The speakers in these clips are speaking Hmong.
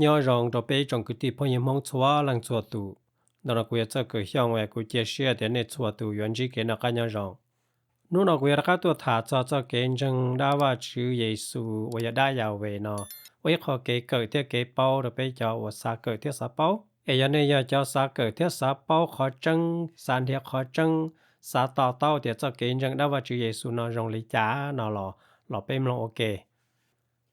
Nyob zoo rau peb tsoom kwv tij phooj ywg Hmoob txhua leej txhua tus. Ntawm no kuv yog Txawj Kawm Xyooj, kuv cia siab tias nej txhua tus yuav ntsib kev noj qab nyob zoo. Hnub no kuv yuav rov qab tuaj tham txog txoj kev ntseeg dab Vajtswv Yexus uas yog dab Yahweh no ua ib qho kev kawm thiab kev paub rau peb cov uas xav kawm thiab xav paub. Es yog nej yog cov xav kawm thiab xav paub qhov tseeb, xav nrhiav qhov tseeb, xav to taub tias txoj kev ntseeg dab Vajtswv Yexus no zoo li cas no los, los peb mloog ua ke.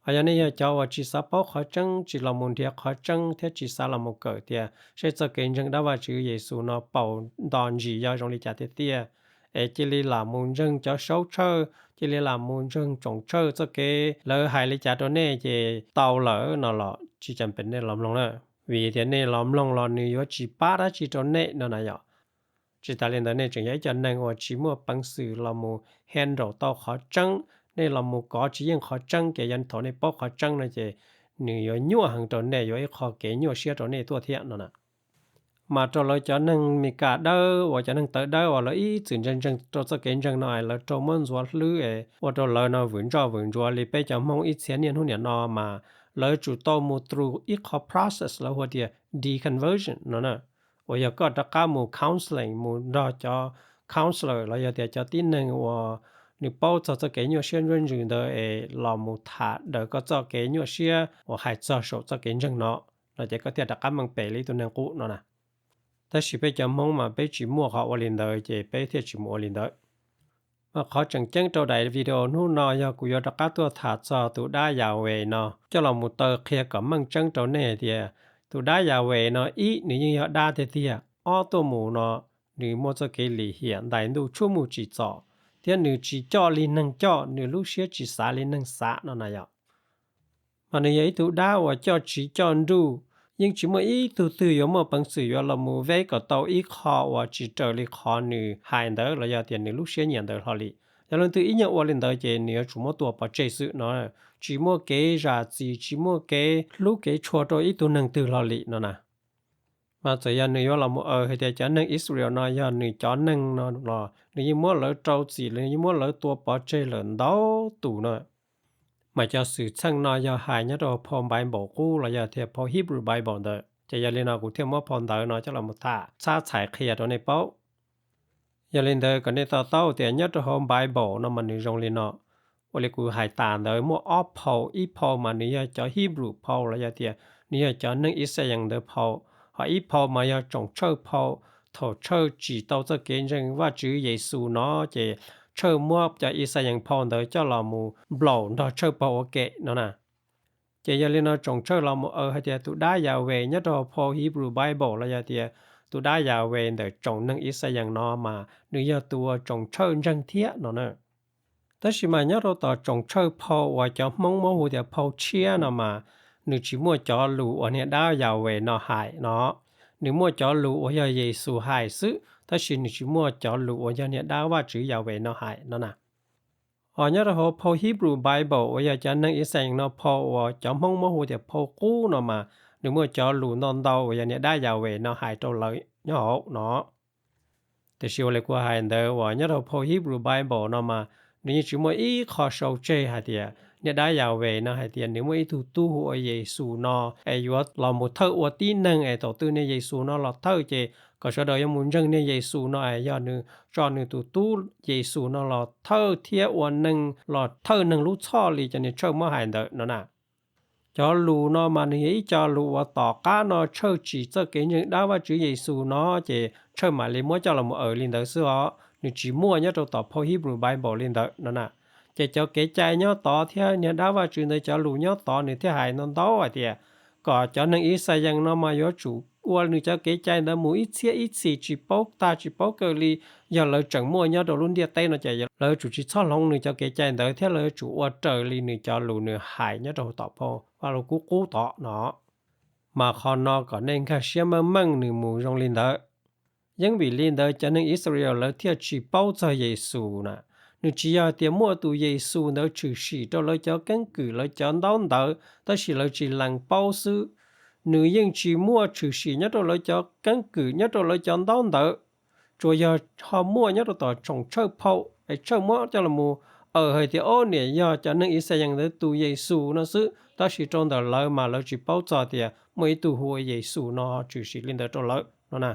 Hos yog nej yog cov uas tsis xav paub qhov tseeb, tsis los mus nrhiav qhov tseeb thiab tsis xav los mus kawm tias seb txoj kev ntseeg dab Vajtswv Yexus no paus nto ntsis yog zoo li cas tiag tiag, es cia li lam mus ntseeg cov saub tshawj, cia li lam mus ntseeg tsoom tshawj txoj kev lawv hais li cas rau nej ces tau lawm no los tsis tas pem nej los mloog na. Vim tias nej los mloog los nws yuav tsis pab dab tsi rau nej no na yom. Tsis tas li ntawd nej tseem yog ib co neeg uas tsis muaj peev xwm los mus handle tau qhov tseeb, nej los mus kov tsis yeej qhov tseeb ces yog thaum nej paub qhov tseeb no ces nws yuav nyuaj heev rau nej, yuav ib qho kev nyuaj siab rau nej tuaj thiab no na. Mas rau lawv cov neeg Meskas dawb uas cov neeg tawv dawb uas lawv ib txwm ntseeg ntseeg rau txoj kev ntseeg no es lawv raug muab ntxuav hlwb es ua rau lawv no vwm ntsoj vwm ntsuav li peb cov Hmoob ib txhia niaj hnub niam no mas lawv tsum tau mus through ib qho process lawv hu tias deconversion no na, uas yog koj rov qab mus counselling, mus nrog cov counselor los yog tias cov tib neeg uas nws paub txog txoj kev nyuaj siab ntsuab ntsws ntawd es los mus tham daws koj txoj kev nyuaj siab uas hais txog saum txoj kev ntseeg no, no ces koj thiaj rov qab meej pem li ib tug neeg qub no na. Tab sis peb cov Hmoob mas peb tsis muaj qhov ua li ntawd ces peb thiaj tsis mus ua li ntawd. Mas qhov tseem ceeb rau daim video hnub no yog kuv yuav rov qab tuaj tham txog tus dab Yahweh no coj los mus taw qhia kom meej tseeb rau nej hais tias tus dab Yahweh no ib nws yeej yog dab tiag tiag, ob tuaj mus no nws muaj txoj kev lim hiam ntais ntuj tshuaj mus tsim txom, thiab nws tsis coj li neeg coj, nws lub siab tsis xav li neeg xav no na yom. Mas nws yog ib tug dab uas coj tsiv coj nruj, yeej tsis muaj ib tug twg yuav muaj peev xwm yuav los mus veb kom tau ib qho uas tsis raws li qhov nws hais ntawd los yog tias nws lub siab nyiam ntawd hlo li. Yog leej twg ib nyuag ua li ntawd ces nws yuav tsum muab tua pov tseg xwb no, tsis muaj kev zam txim, tsis muaj kev hlub kev tshua rau ib tug neeg twg hlo li no na. Mas txawm yog nws yuav los mus aws hais tias cov neeg Israel no yog nws cov neeg no los nws yeej muab lawv rau txim, nws yeej muab lawv tua pov tseg lawm ntau tus no. Mas cov xwm txheej no yog hais nyob rau phau Bible qub los yog tias phau Hebrew Bible ntawd, ces yog li no kuv thiaj muab phau ntawv no coj los tham txhab txhais qhia rau nej paub. Yog li ntawd kom nej to taub tias nyob rau hauv Bible no mas nws zoo li no. Ua li kuv hais tas ntawd muaj ob phau, ib phau mas nws yog cov Hebrew phau los yog tias nws yog cov neeg Ixayees ntawd phau, ho ib phau mas yog tsoom tshawj phau, thaum tshawj tsim tau txoj kev ntseeg Vajtswv Yexus no ces tshawj muab cov Ixayees phau ntawd coj los mus nplaum nrog tshawj paug ua ke no na. Ces yog li no tsoom tshawj los mus aws hais tias tus dab Yahweh nyob rau phau Hebrew Bible los yog tias tus dab Yahweh ntawm tsoom neeg Ixayees no mas nws yog tus uas tsoom tshawj ntseeg thiab no na. Tab sis mas nyob rau tom tsoom tshawj phau uas cov Hmoob muab hu tias phau tshiab no mas nws tsis muaj cov lus uas niag dab Yahweh no hais no. Nws muaj cov lus uas yog Yexus hais xwb, tab sis nws tsis muaj cov lus uas yog niag dab Vajtswv Yahweh no hais no na. Ho nyob rau hauv phau Hebrew Bible uas yog cov neeg Ixayees no phau uas cov Hmoob muab hu tias phau qub no mas nws muaj cov lus ntau ntau uas yog niag dab Yahweh no hais rau lawv nyob hauv no. Tiam sis ua li kuv hais ntawd uas nyob rau phau Hebrew Bible no mas nws yeej tsis muaj ib qho sau tseg hais tias niag dab Yahweh no hais tias nws muaj ib tug tub hu ua Yexus no es yuav los mus thawj ua tib neeg es thaum twg niag Yexus no los thawj ces kom sawv daws yuav mus ntseeg niag Yexus no es yog nws tso nws tus tub Yexus no los thawj thiab ua neeg los thawj neeg lub txhoj li cov niag tshawj muab hais ntawd no na. Cov lus no mas nws yog ib co lus uas tom qab no tshawj tsim txoj kev ntseeg dab Vajtswv Yexus no ces tshawj mam li muab coj los mus aws li ntawd xwb os, nws tsis muaj nyob rau tom phau Hebrew Bible li ntawd no na. Ces cov kev cai nyob tod thiab niag dab Vajtswv ntawd cov lus nyob tod nws thiaj hais ntau ntau hais tias kom cov neeg Ixayees no mas yuav tsum ua nws cov kev cai ntawd mus ib txhiab ib txhis tsis paub tag tsis paub kawg li. Yog lawv tseem muaj nyob rau lub ntiaj teb no ces lawv tsum tsis txhob hloov nws cov kev cai ntawd thiab lawv tsum ua raws li nws cov lus nws hais nyob rau tom phau Vajluskub qub tod no. Mas qhov no kom nej nkag siab meej meej nws mus zoo li ntawd. Yeeb vim li ntawd cov neeg Israel lawv thiaj tsis paub txog Yexus na. Nws tsis yog tias muaj tus Yexus ntawd tshwm sim rau lawv cov keeb kwm lawv cov ntaub ntawv tab sis lawv tsis lees paub xwb. Nws yeej tsis muaj tshwm sim nyob rau lawv cov keeb kwm nyob rau lawv cov ntaub ntawv. Tsuas yog ho muaj nyob rau tom tsoom tshawj phau es tshawj muab coj los mus aws hais tias ob niam yog cov neeg Ixayees ntawd tus Yexus no xwb, Tab sis rau ntawm lawv mas lawv tsis paub txog tias muaj ib tug hu ua Yexus no tshwm sim li ntawd rau lawv no na.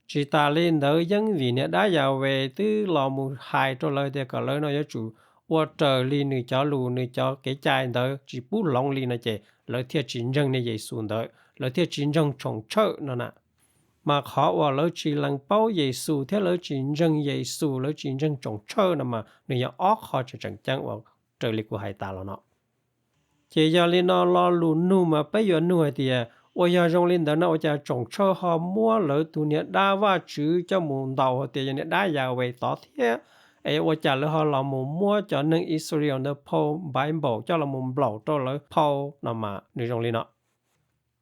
Tsis tas li ntawd, yeeb vim niag dab Yahweh twb los mus hais rau lawv tias kom lawv no yuav tsum ua raws li nws cov lus, nws cov kev cai ntawd tsis pub hloov li no ces lawv thiaj tsis ntseeg niag Yexus ntawd, lawv thiaj tsis ntseeg tshoom tshawj no na. Mas qhov uas lawv tsis lees paub Yexus thiab lawv tsis ntseeg Yexus, lawv tsis ntseeg tshoom tshawj no mas nws yog ob qho tseem tseem ceeb uas raws li kuv hais tas los no. Ces yog li no lo lus nug mas peb yuav nug hais tias, ua yog zoo li ntawd no ua cas tshoom tshawj ho muab lawv tus niag dab Vajtswv coj mus ntaus hais tias yog niag dab Yahweh tod thiab? Es ua cas lawv ho los mus muab cov neeg Israel ntawd phau Bible coj los mus nplaum rau lawv phau no mas nws zoo li no.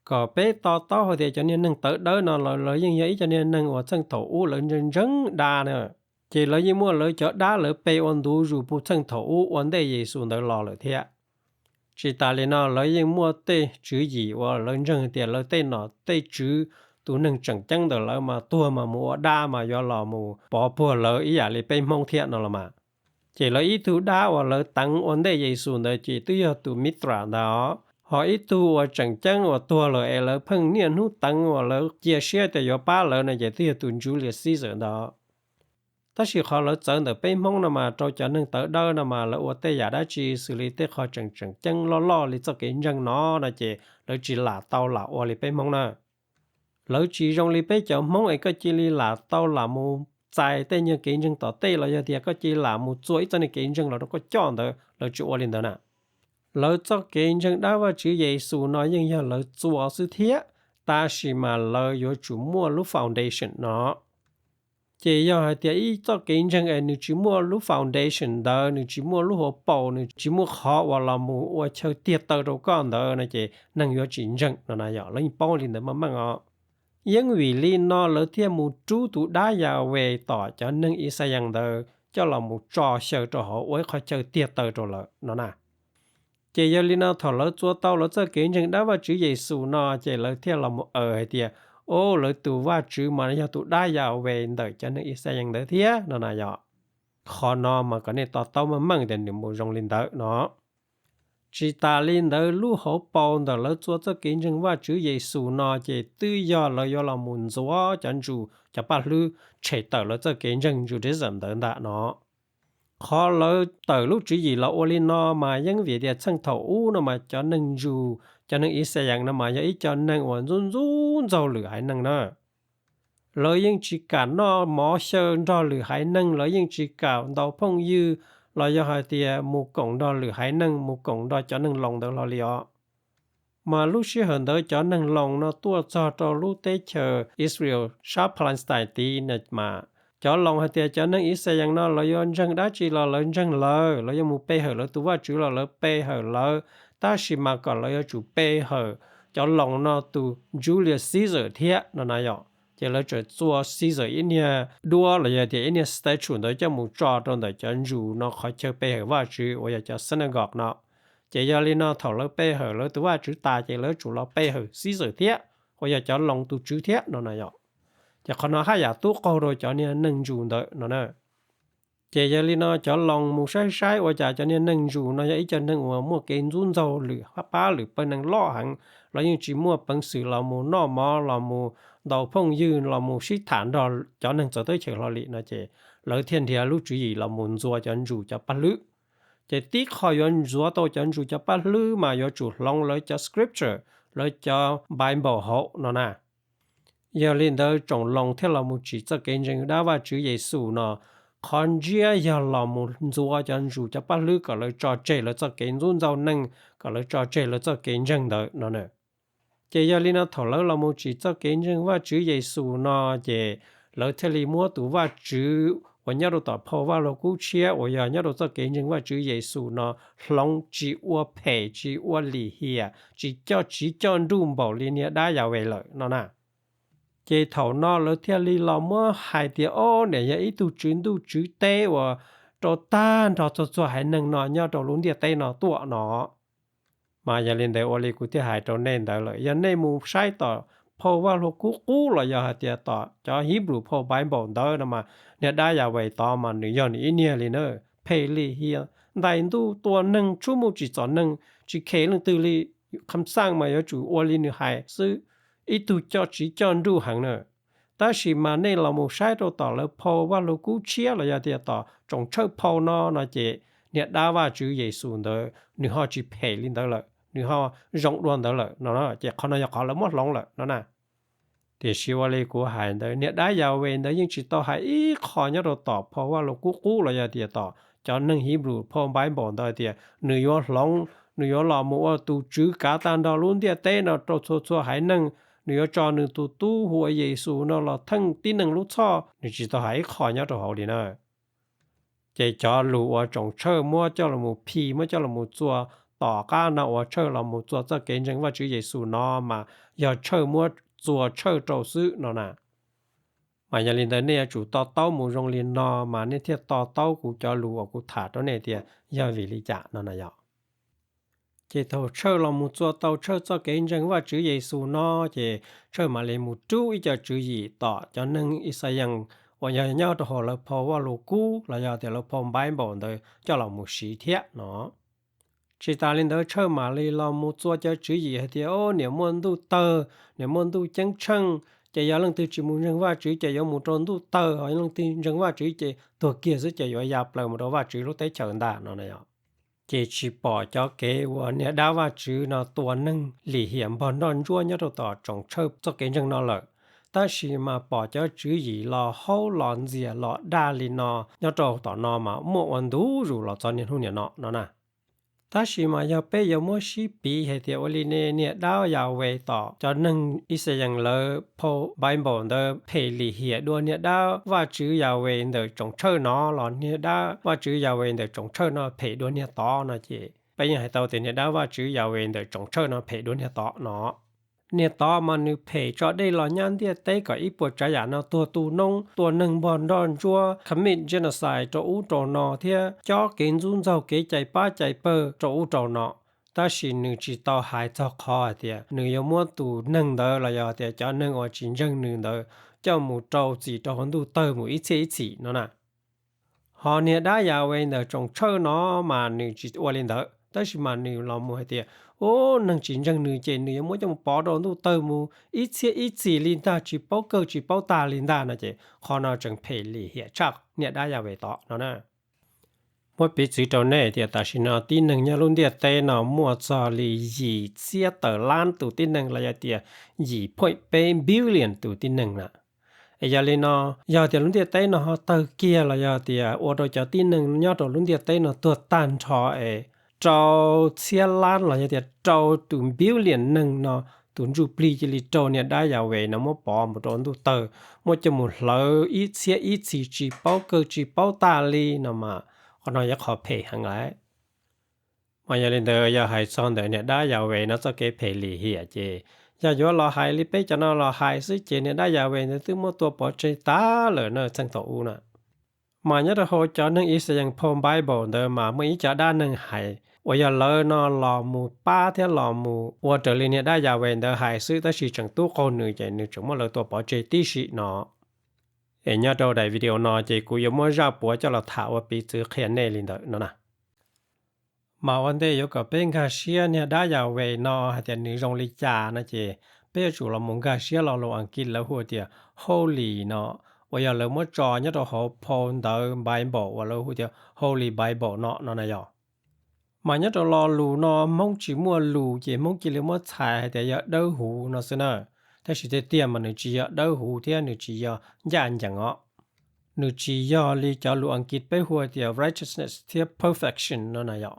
Kom peb to taub hais tias cov niag neeg tawv dawb no los lawv yeej yog ib co niag neeg uas txheej thaum ub lawv ntseeg ntseeg dab na. Ces lawv yeej muaj lawv cov dab lawv pe ua ntu zus puag txheej thaum ub ua ntej Yexus ntawd los lawm thiab. Tsis tas li no lawv yeej muaj tej tswv yim uas lawv ntseeg tias lawv tej nom tej tswv, tus neeg tseem ceeb ntawm lawv mas tuag mas mus ua dab mas yuav los mus pov puag lawv ib yam li peb Hmoob thiab no los mas. Ces lawv ib tug dab uas lawv teev ua ntej Yexus ntawd ces twb yog tus Mithras ntawd os. Ho ib tug uas tseem ceeb uas tuag lawm es lawv pheej niaj hnub teev uas lawv cia siab tias yuav pab lawv no ces twb yog tus Julius Caesar ntawd. Tab sis qhov lawv txawv ntawm peb Hmoob no mas rau cov neeg tawv dawb no mas lawv ua tej yam dab tsi xws li tej qho tseem tseem ceeb loj loj li txoj kev ntseeg no no ces lawv tsis lam tau lam ua li peb Hmoob na. Lawv tsis zoo li peb cov Hmoob es koj cia li lam tau lam mus txais tej nyuag kev ntseeg tom tej los yog tias koj cia li lam mus txua ib txoj niag kev ntseeg los rau koj coj ntawd, lawv tsis ua li ntawd na. Lawv txoj kev ntseeg dab Vajtswv Yexus no yeej yog lawv txua xwb thiab, tab sis mas lawv yuav tsum muaj lub foundation no. Ces yog hais tias ib txoj kev ntseeg es nws tsis muaj lub foundation ntawd, nws tsis muaj lub hauv paus, nws tsis muaj qhov uas los mus ua chaw tiag taw rau koj ntawd no ces neeg yuav tsis ntseeg no na yom, lawv yeej paub li ntawd meej meej os. Yeeb vim li no lawv thiaj mus rub tus dab Yahweh tom cov neeg Ixayees ntawd coj los mus tso xyaw rau hauv ua ib qhov chaw tiag taw rau lawv no na. Ces yog li no thaum lawv txua tau lawv txoj kev ntseeg dab Vajtswv Yexus no ces lawv thiaj los mus aws hais tias, o, lawv tus Vajtswv mas yog tus dab Yahweh ntawm cov neeg Ixayees ntawd thiab no na yom. Qhov no mas kom nej to taub meej meej tias nws mus zoo li ntawd no. Tsis tas li ntawd lub hauv paus ntawm lawv txua txoj kev ntseeg Vajtswv Yexus no ces twb yog lawv yuav los mus ntxuav cov Ntus cov paj hlwb tshem tawm lawv txoj kev ntseeg Judaism ntawd ntag no. Qhov lawv tawm lub tswv yim los ua li no mas yeej vim tias txheej thaum ub no mas cov neeg Ntus, cov neeg Ixayees no mas yog ib co neeg uas ntxub ntxub ntxaug lwm haiv neeg na. Lawv yeej tsis kam noj mov xyaw nrog lwm haiv neeg, lawv yeej tsis kam ntaus phooj ywg los yog hais tias mus koom nrog lwm haiv neeg, mus koom nrog cov neeg Loos ntawd hlo li os. Mas lub sij hawm ntawd cov neeg Loos no tuaj txog rau lub teb chaws Israel sab Palestine tid no mas cov Loos hais tias cov neeg Ixayees no lawv yuav ntseeg dab tsi los lawv ntseeg lawv, lawv yuav mus pe hawm lawv tus vaj tswv los lawv pe hawm lawv, tab sis mas kom lawv yuav tsum pe hawm cov Loos no tus Julius Caesar thiab no na yom. Ces lawv txawm txua Caesar ib niag duab los yog tias ib niag statue ntawd coj mus tso rau ntawm cov Ntus no qhov chaw pe hawm vaj tswv uas yog cov synagogue no. Ces yog li no thaum lawv pe hawm lawv tus vaj tswv tas ces lawv tsum los pe hawm Caesar thiab, uas yog cov Loos tus tswv thiab no na yom. Ces qhov no haj yam tub qaug rau cov niag neeg Ntus ntawd no na. Ces yog li no cov Loos mus saib saib ua cas cov niag neeg Ntus no yog ib co neeg uas muaj kev ntxub ntxaug lwm pab lwm pawg neeg loj heev, lawv yeej tsis muaj peev xwm los mus noj mov los mus ntaus phooj ywg los mus sib tham nrog cov neeg txawv teb chaws hlo li no ces lawv thiaj nrhiav lub tswv yim los mus ntxuav cov Ntus cov paj hlwb. Ces tib qho yuav ntxuav tau cov Ntus cov paj hlwb mas yuav tsum hloov lawv cov scripture, lawv cov Bible hauv no na. Yog li ntawd tsoom Loos thiaj los mus tsim txoj kev ntseeg dab Vaj Tswv Yexus no, qhov ntsiab yog los mus ntxuav cov Ntus cov paj hlwb kom lawv tso tseg lawv txoj kev ntxub ntxaug neeg, kom lawv tso tseg lawv txoj kev ntseeg ntawd no na. Ces yog li no thaum lawv los mus tsim txoj kev ntseeg Vaj Tswv Yexus no, ces lawv thiaj li muab tus Vaj Tswv uas nyob rau tom phau Vaj Lug Kub Tshiab uas yog nyob rau txoj kev ntseeg Vaj Tswv Yexus no hloov tsis ua phem tsis ua lim hiam, tsis coj tsiv coj nruj npaum li niag dab Yahweh lawm no na. Ces thaum no lawv thiaj li los muab hais tias, o, niam yog ib tug tswv ntuj tswv teb uas rau tag nrho txhua txhua haiv neeg no nyob rau lub ntiaj teb no tuaj no. Mas yog li ntawd ua li kuv thiaj hais rau nej ntawd lawm, yog nej mus saib tom phau Vaj Lug Kub Qub los yog hais tias tom cov Hebrew phau Bible ntawd no mas niag dab Yahweh tod mas nws yog nws ib niag li na, phem lim hiam, ntais ntuj tua neeg, tshuab muj tsim txom neeg, tsis khem leej twg li. Kham xaj mas yuav tsum ua li nws hais xwb, ib tug coj tsiv coj nruj heev na. Tab sis mas nej los mus saib rau tom lawv phau Vaj Lug Kub Tshiab los yog tias tom tsoos tshawj phau no no ces niag dab Vajtswv Yexus ntawd nws ho tsis phem li ntawd lawm, nws ho zoo dua ntawd lawm no. Ces qhov no yog qhov lawv muab hloov lawm no na. Tiam sis ua li kuv hais ntawd, niag dab Yahweh ntawd yeej tsis tau hais ib qho nyob rau tom phau Vaj Lug Kub Qub los yog tias tom cov neeg Hebrew phau Bible ntawd tias nws yuav hloov, nws yuav los mus ua tus tswv kav tag nrho lub ntiaj teb no rau txhua txhua haiv neeg, nws yuav tso nws tus tub hu ua Yexus no los theej tib neeg lub txhoj, nws tsis tau hais ib qho nyob rau hauv li na. Ces cov lus uas tsoom tshawj muab coj los mus phim, muab coj los mus txua tom qab no uas tshawj los mus txua txoj kev ntseeg Vajtswv Yexus no mas yog tshawj muab txua tshawj rau xwb no na. Mas yog li ntawd nej yuav tsum to taub mus zoo li no mas nej thiaj to taub kuv cov lus uas kuv tham rau nej tias yog vim li cas no na yog. Ces thaum tshawj los mus txua tau tshawj txoj kev ntseeg Vajtswv Yexus no, ces tshawj mam li mus rub ib co tswv yim tom cov neeg Ixayees uas yog nyob rau hauv lawv phau Vaj Lug Kub los yog tias lawv phau Bible ntawd coj los mus siv thiab no. Tsis tas li ntawd tshawj mam li los mus txua cov tswv yim hais tias, o, niam muaj ntuj tawg, niam muaj ntuj ceeb tsheej, ces yog leej twg tsis mus ntseeg Vajtswv ces yuav mus rau ntuj tawg, ho leej twg ntseeg Vajtswv ces tuag kiag xwb ces yuav ya plaws mus rau Vajtswv lub teb chaws ntag no na yog. Ces tsis pom cov kev uas niag dab Vajtswv no tua neeg lim hiam npog nroj ntsuab nyob rau tom tsoom tshawj txoj kev ntseeg no lawm, tab sis mas pom cov tswv yim los haub los ntxias los daj li no nyob rau tom no mas muaj ua ntu zus los txog niaj hnub niam no no na. Tab sis mas yog peb yuav muab sib piv hais tias ua li ne niag dab Yahweh tom cov neeg Ixayees lawv phau Bible ntawd phem lim hiam dua niag dab Vajtswv Yahweh ntawm tsoom tshawj no los niag dab Vajtswv Yahweh ntawm tsoom tshawj no phem dua niag tod no ces peb yeej hais tau tias niag dab Vajtswv Yahweh ntawm tsoom tshawj no phem dua niag tod no. Niag tod mas nws phem tso dej los nyab ntiaj teb kom ib puas tsav yam no tuag tu noob, tua neeg npog nroj ntsuab, commit genocide rau ub rau no thiab cob kev ntxub ntxaug kev cais pab cais pawg rau ub rau no. Tab sis nws tsis tau hais txog qhov hais tias nws yuav muab tus neeg ntawd los yog tias cov neeg uas tsis ntseeg nws ntawd coj mus rau txim rau hauv ntuj tawg mus ib txhiab ib txhis no na. Ho niag dab Yahweh ntawm tsoom tshawj no mas nws tsis ua li ntawd, tab sis mas nws los mus hais tias, u, neeg tsis ntseeg nws ces nws yuav muab coj mus pov rau ntuj tawg mus ib txhiab ib txhis li ntag, tsis paub kawg tsis paub tag li ntag no ces qhov no tseem phem lim hiam tshaj niag dab Yahweh tod no na. Muab piv txwv rau nej tias tam sim no tib neeg nyob lub ntiaj teb no muaj txog li yim txhiab tawm lab tus tib neeg los yog tias yim point peb billion tus tib neeg na. Es yog li no, yog tias lub ntiaj teb no ho tawg kiag los yog tias ua rau cov tib neeg nyob rau lub ntiaj teb no tuag tag nrho es rau txhiab lab los yog tias rau tus billion neeg no tus ntsuj plig cia li raug niag dab Yahweh no muab pov mus rau ntuj tawg, muab coj mus hlawv ib txhiab ib txhis tsis paub kawg tsis paub tag li no mas qhov no yog qhov phem heev lawm. Mas yog li ntawd yog hais txog ntawm niag dab Yahweh no txoj kev phem lim hiam ces yog yuav los hais li peb cov no los hais xwb ces niag dab Yahweh ntawd twb muab tua pov tseg tag lawm na txheej thaum ub na. Mas nyob rau hauv cov neeg Yixayees phau Bible ntawd mas muaj ib co dab neeg hais uas yog lawv no los mus pab thiab los mus ua raws li niag dab Yahweh ntawd hais xwb tab sis tseem tub qaug nws ces nws tseem muab lawv tua pov tseg tib si no. Es nyob rau daim video no ces kuv yuav muab zaj puav coj los tham ua piv txwv qhia nej li ntawd no na. Mas ua ntej yuav kom peb nkag siab niag dab Yahweh no hais tias nws zoo li cas no ces peb yuav tsum los mus nkag siab lo lus Askiv lawv hu tias holy no, uas yog lawv muab tso nyob rau hauv phau ntawv Bible uas lawv hu tias Holy Bible no no na yog. Mas nyob rau lo lus no Hmoob tsis muaj lus ces Hmoob cia li muab txhais hais tias yog dawb huv no xwb na. Tab sis tiag tiag mas nws tsis yog dawb huv thiab nws tsis yog ncaj ncees os. Nws tsis yog li cov lus Askiv peb hu tias righteousness thiab perfection no na yom.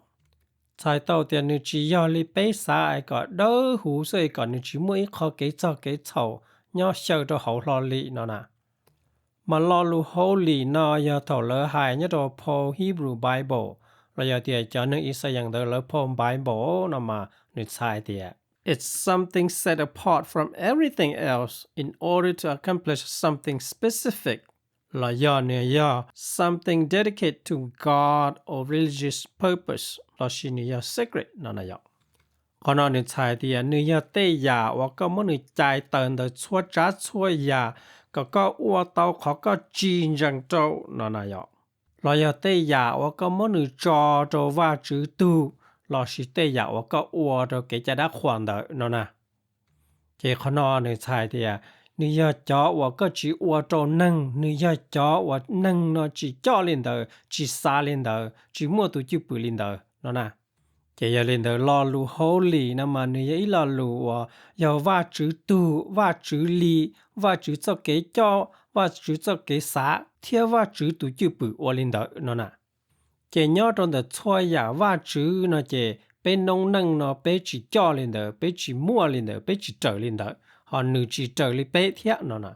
Txhais tau tias nws tsis yog li peb xav es kom dawb huv xwb es kom nws tsis muaj ib qho kev txog kev txhaum nyob xyaw rau hauv hlo li no na. Mas lo lus holy no yog thaum lawv hais nyob rau phau Hebrew Bible los yog tias cov neeg Yixayees ntawd lawv phau Bible no mas nws txhais tias it's something set apart from everything else in order to accomplish something specific, los yog nws yog something dedicated to God or religious purpose lossis nws yog sacred no na yom. Qhov no nws txhais tias nws yog tej yam uas koj muab nws cais tawm ntawm txhua tsav txhua yam kom koj ua tau qhov koj tsis ntsees rau no na yom. los yog tej yam uas koj muab nws tso rau Vajtswv tug, lossis tej yam uas koj ua rau kev cai dab qhuas ntawd no na. Ces qhov no nws txhais tias nws yog cov uas koj tsis ua rau neeg, nws yog cov uas neeg no tsis coj li ntawd, tsis xav li ntawd, tsis muaj tus cwj pwm li ntawd no na. Ces yog li ntawd lo lus holy no mas nws yog ib lo lus uas yog Vajtswv tug, Vajtswv li, Vajtswv txoj kev coj, Vajtswv txoj kev xav thiab Vajtswv tus cwj pwm ua li ntawd no na. Ces nyob rau ntawm txhua yam Vajtswv no ces peb noob neej no peb tsis coj li ntawd, peb tsis muaj li ntawd, peb tsis raws li ntawd, ho nws tsis raws li peb thiab no na.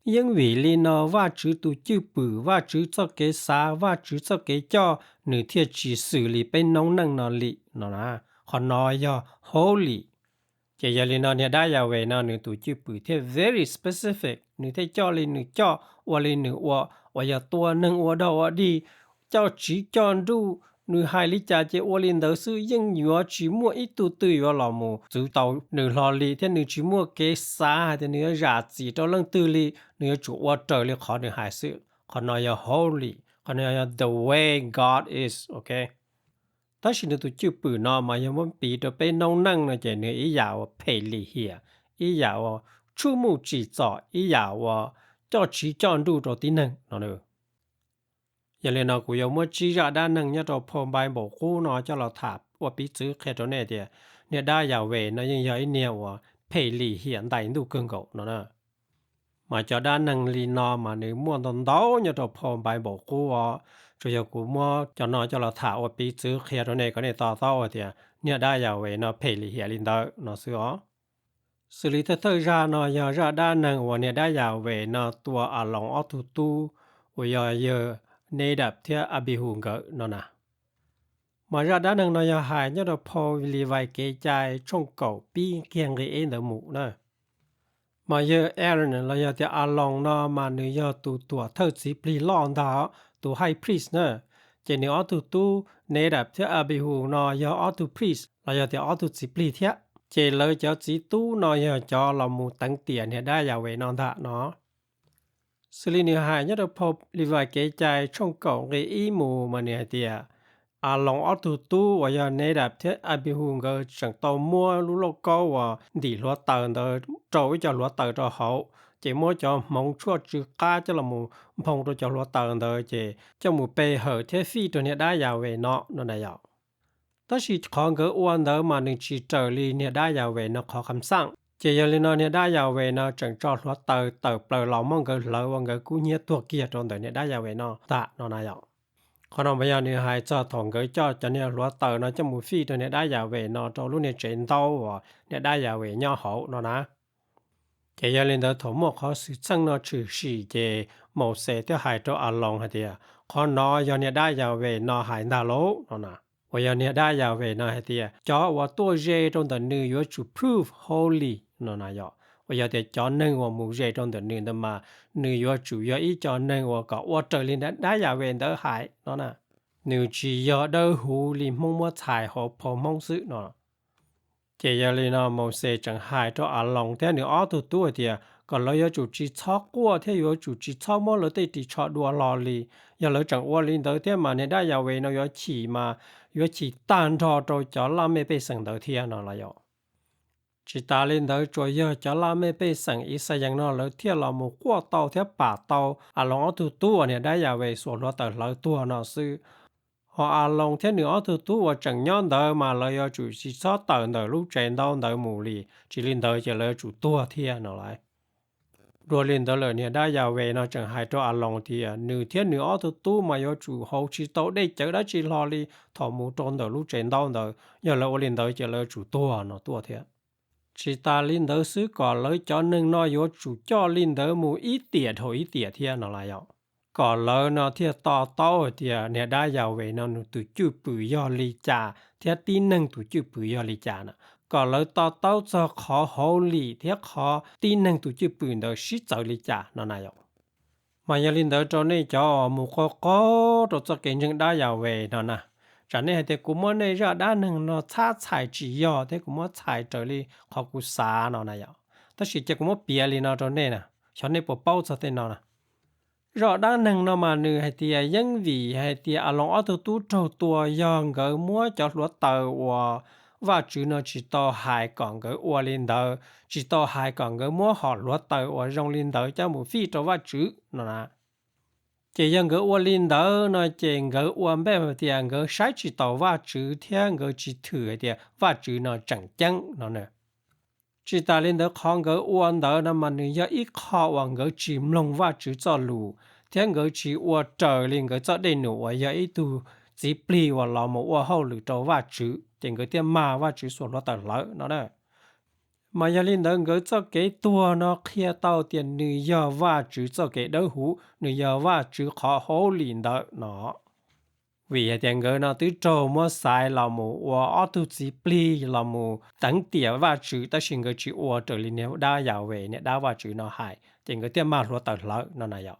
Yeej vim li no Vajtswv tus cwj pwm, Vajtswv txoj kev xav, Vajtswv txoj kev coj nws thiaj tsis xws li peb noob neej no li no na. Qhov no yog holy. Ces yog li no niag dab Yahweh no nws tus cwj pwm thiaj very specific, nws thiaj coj li nws coj, ua li nws ua, uas yog tua neeg ua dog ua dig, coj tsiv coj nruj, nws hais li cas ces ua li ntawd xwb, yeej yuav tsis muaj ib tug twg yuav los mus txwv tau nws hlo li, thiab nws tsis muaj kev xav hais tias nws yuav zam txim rau leej twg li, nws yuav tsum ua raws li qhov nws hais xwb. Qhov no yog holy, qhov no yog the way God is, ok. Tab sis nws tus cwj pwm no mas yog muab piv rau peb noob neej no ces nws ib yam uas phem lim hiam, ib yam uas tshuaj muj tsim txom, ib yam uas coj tsiv coj nruj rau tib neeg no. Yog li no kuv yuav muab tsib zaj dab neeg nyob rau phau Npaiv Npaum Qub no coj los tham ua piv txwv qhia rau nej tias niag dab Yahweh no yeej yog ib niag uas phem lim hiam ntais ntuj kawg nkaus no na. Mas cov dab neeg li no mas nws muaj ntau ntau nyob rau phau Npaiv Npaum Qub os. Tsuas yog kuv muab cov no coj los tham ua piv txwv qhia rau nej kom nej to taub hais tias niag dab Yahweh no phem lim hiam li ntawd no xwb os. Xws li thawj thawj zaj no yog zaj dab neeg uas niag dab Yahweh no tua Aloos ob tug tub uas yog yawg Nadab thiab Anpihus nkawd no na. Mas zaj dab neeg no yog hais nyob rau phau Livais Kev Cai tshooj kaum pib kiag nqe ib ntawd mus na. Mas yawg Aaron los yog tias Aloos no mas nws yog tus tuam thawj txiv plig loj ntag, tus high priest na. Ces nws ob tug tub Nadab thiab Anpihus no yog ob tug priest los yog tias ob tug txiv plig thiab. Ces lawv cov txiv tub no yog cov los mus teev tiam niag dab Yahweh no ntag no. Xws li nws hais nyob rau phau Livais Kev Cai tshooj kaum nqe ib mus mas nws hais tias Aloos ob tug tub uas yog Nadab thiab Anpihus nkawd tseem tau muab lub lauj kaub uas ntim hluav taws ntawd rau ib co hluav taws rau hauv, ces muab cov hmoov tshuaj tsw qab coj los mus nphoo rau cov hluav taws ntawd ces coj mus pe hawm thiab fij rau niag dab Yahweh no no na yom. Tab sis qhov nkawd ua ntawd mas nws tsis raws li niag dab Yahweh no qhov kham xaj. Ces yog li no niag dab Yahweh no tseem tso hluav taws tawm plaws los muab nkawd hlawv ua nkawd kub hnyiab tuag kiag rau ntawm niag dab Yahweh no ntag no na yom. Qhov no mas yog nws hais txog thaum nkawd coj cov niag hluav taws no coj mus fij rau niag dab Yahweh no rau lub niag tsev ntaub uas niag dab Yahweh nyob hauv no na. Ces yog li ntawd thaum muaj qhov xwm txheej no tshwm sim ces Mauxes thiaj hais rau Aloos hais tias qhov no yog niag dab Yahweh no hais ntag lauj no na. Uas yog niag dab Yahweh no hais tias cov uas tuaj ze rau ntawm nws yuav tsum prove holy no na yom. Uas yog tias cov neeg uas mus ze rau ntawm nws ntawd mas nws yuav tsum yog ib co neeg uas kom ua raws li dab Yahweh ntawd hais no na. Nws tsis yog dawb huv li Hmoob muab txhais hauv phau Hmoob xwb no. Ces yog li no Mauxes tseem hais rau Aloos thiab nws ob tug tub hais tias kom lawv yuav tsum tsis txhob quaj thiab yuav tsum tsis txhob muab lawv tej ris tsho dua hlo li. Yog lawv tseem ua li ntawd thiab mas niag dab Yahweh no yuav chim mas yuav chim tag nrho rau cov laj mej pej xeem ntawd thiab no los yom. Tsis tas li ntawd tsuas yog cov laj mej pej xeem Yixalayees no lawv thiaj los mus quaj tau thiab pam tau Aloos ob tug tub uas niag dab Yahweh xuas hluav taws hlawv tuag no xwb. Ho Aloos thiab nws ob tug tub uas tseem nyob ntawd mas lawv yuav tsum tsis txhob tawm ntawm lub tsev ntaub ntawd mus li, tsis li ntawd ces lawv yuav tsum tuag thiab no lauj. Dua li ntawd lawm niag dab Yahweh no tseem hais rau Aloos tias nws thiab nws ob tug tub mas yuav tsum haus tsis tau dej cawv dab tsi hlo li thaum mus rau ntawm lub tsev ntaub ntawd, yog lawv ua li ntawd ces lawv yuav tsum tuag no tuaj thiab. Tsis tas li ntawd xwb kom lawv cov neeg no yuav tsum coj li ntawd mus ib tiam dhau ib tiam thiab no lauj yom. Kom lawv no thiaj to taub hais tias niag dab Yahweh no nws tus cwj pwm yog li cas thiab tib neeg tus cwj pwm yog li cas na. Kom lawv to taub txog qhov holy thiab qhov tib neeg tus cwj pwm ntawd sib txawv li cas no na yom. Mas yog li ntawd rau nej cov uas mus qaug qaug rau txoj kev ntseeg dab Yahweh no na, tsam nej hais tias kuv muab nej zaj dab neeg no txhab txhais tsis yog thiab kuv muab txhais raws li qhov kuv xav no na yom. Tab sis cia kuv muab piav li no rau nej na, xyov nej puas paub txog tej no na. Zaj dab neeg no mas nws hais tias yeeb vim hais tias Aloos ob tug tub raug tua yog nkawd muab cov hluav taws uas Vajtswv no tsis tau hais kom nkawd ua li ntawd, tsis tau hais kom nkawd muab hom hluav taws uas zoo li ntawd coj mus fij rau Vajtswv no na. Ces yog nkawd ua li ntawd no ces nkawd ua npe hais tias nkawd saib tsis taus Vajtswv thiab nkawd tsis thwm hais tias Vajtswv no tseem ceeb no na. Tsis tas li ntawd, qhov nkawd ua ntawd no mas nws yog ib qho uas nkawd tsis mloog Vajtswv txoj lus thiab nkawd tsis ua raws li nkawd txoj dej num uas yog ib tug txiv plig uas los mus ua hauj lwm rau Vajtswv, ces nkawd thiaj mag Vajtswv xuas hluav taws hlawv no na. Mas yog li ntawd nkawd txoj kev tuag no qhia tau tias nws yog Vajtswv txoj kev dawb huv, nws yog Vajtswv qhov hauj lwm ntawd no. Vim hais tias nkawd no twb raug muab xaiv los mus ua ob tug txiv plig los mus teev tiam Vajtswv, tab sis nkawd tsis ua raws li niag dab Yas Ves, niag dab Vajtswv no hais, ces nkawd thiaj mag hluav taws hlawv no na yom.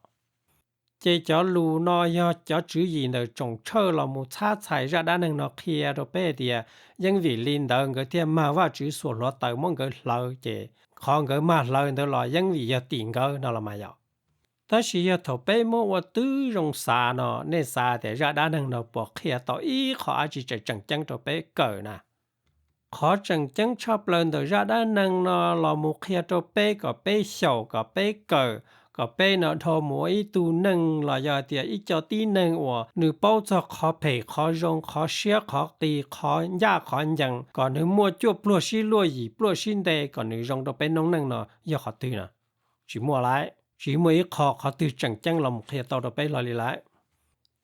Ces cov lus no yog cov tswv yim ntawm tsoom tshawj los mus txhab txhais zaj dab neeg no qhia rau peb tias yeej vim li ntawd nkawd thiaj mag Vajtswv xuas hluav taws muab nkawd hlawv, ces qhov nkawd mag hlawv ntawd los yeej vim yog tim nkawd no los mas yom. Tab sis yog thaum peb muab ua tib zoo xav no, nej xav tias zaj dab neeg no puas qhia tau ib qho dab tsi tseem tseem ceeb rau peb kawm na? Qhov tseem ceeb tshaj plaws ntawm zaj dab neeg no los mus qhia rau peb kom peb xyaum, kom peb kawm, kom peb no dhau mus ua ib tug neeg los yog tias ib co tib neeg uas nws paub txog qhov phem qhov zoo, qhov siab qhov qis, qhov ncaj qhov ncees, kom nws muaj cuaj pluag sib luaj yim pluaj sib nte kom nws zoo rau peb noob neej no yog qhov twg na? Tsis muaj lawm, tsis muaj ib qho qhov twg tseem ceeb los mus qhia tau rau peb hlo li lawm.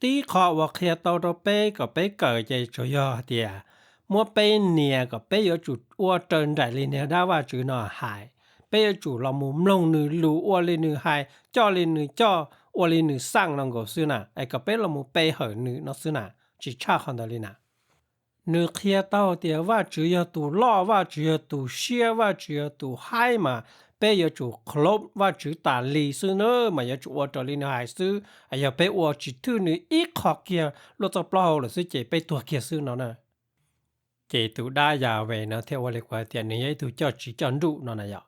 Tib qho uas qhia tau rau peb kom peb kawm ces tsuas yog hais tias muab peb nias kom peb yuav tsum ua raws nraim li niag dab Vajtswv no hais. Peb yuav tsum los mus mloog nws lus, ua li nws hais, coj li nws coj, ua li nws xaj no nkaus xwb na, es kom peb los mus pe hawm nws no xwb na, tsis tshaj qhov ntawd li na. Nws qhia tau tias Vajtswv yog tus loj, Vajtswv yog tus siab, Vajtswv yog tus haib mas peb yuav tsum khlob Vajtswv tas li xwb na, mas yuav tsum ua raws li nws hais xwb. Yog peb ua tsis thwj nws ib qho kiag luaj txoj plaub hau lawm xwb ces peb tuag kiag xwb no na. Ces tus dab Yas Ves no thiaj ua li kuv hais tias nws yog ib tug coj tsis coj nruj no na yom.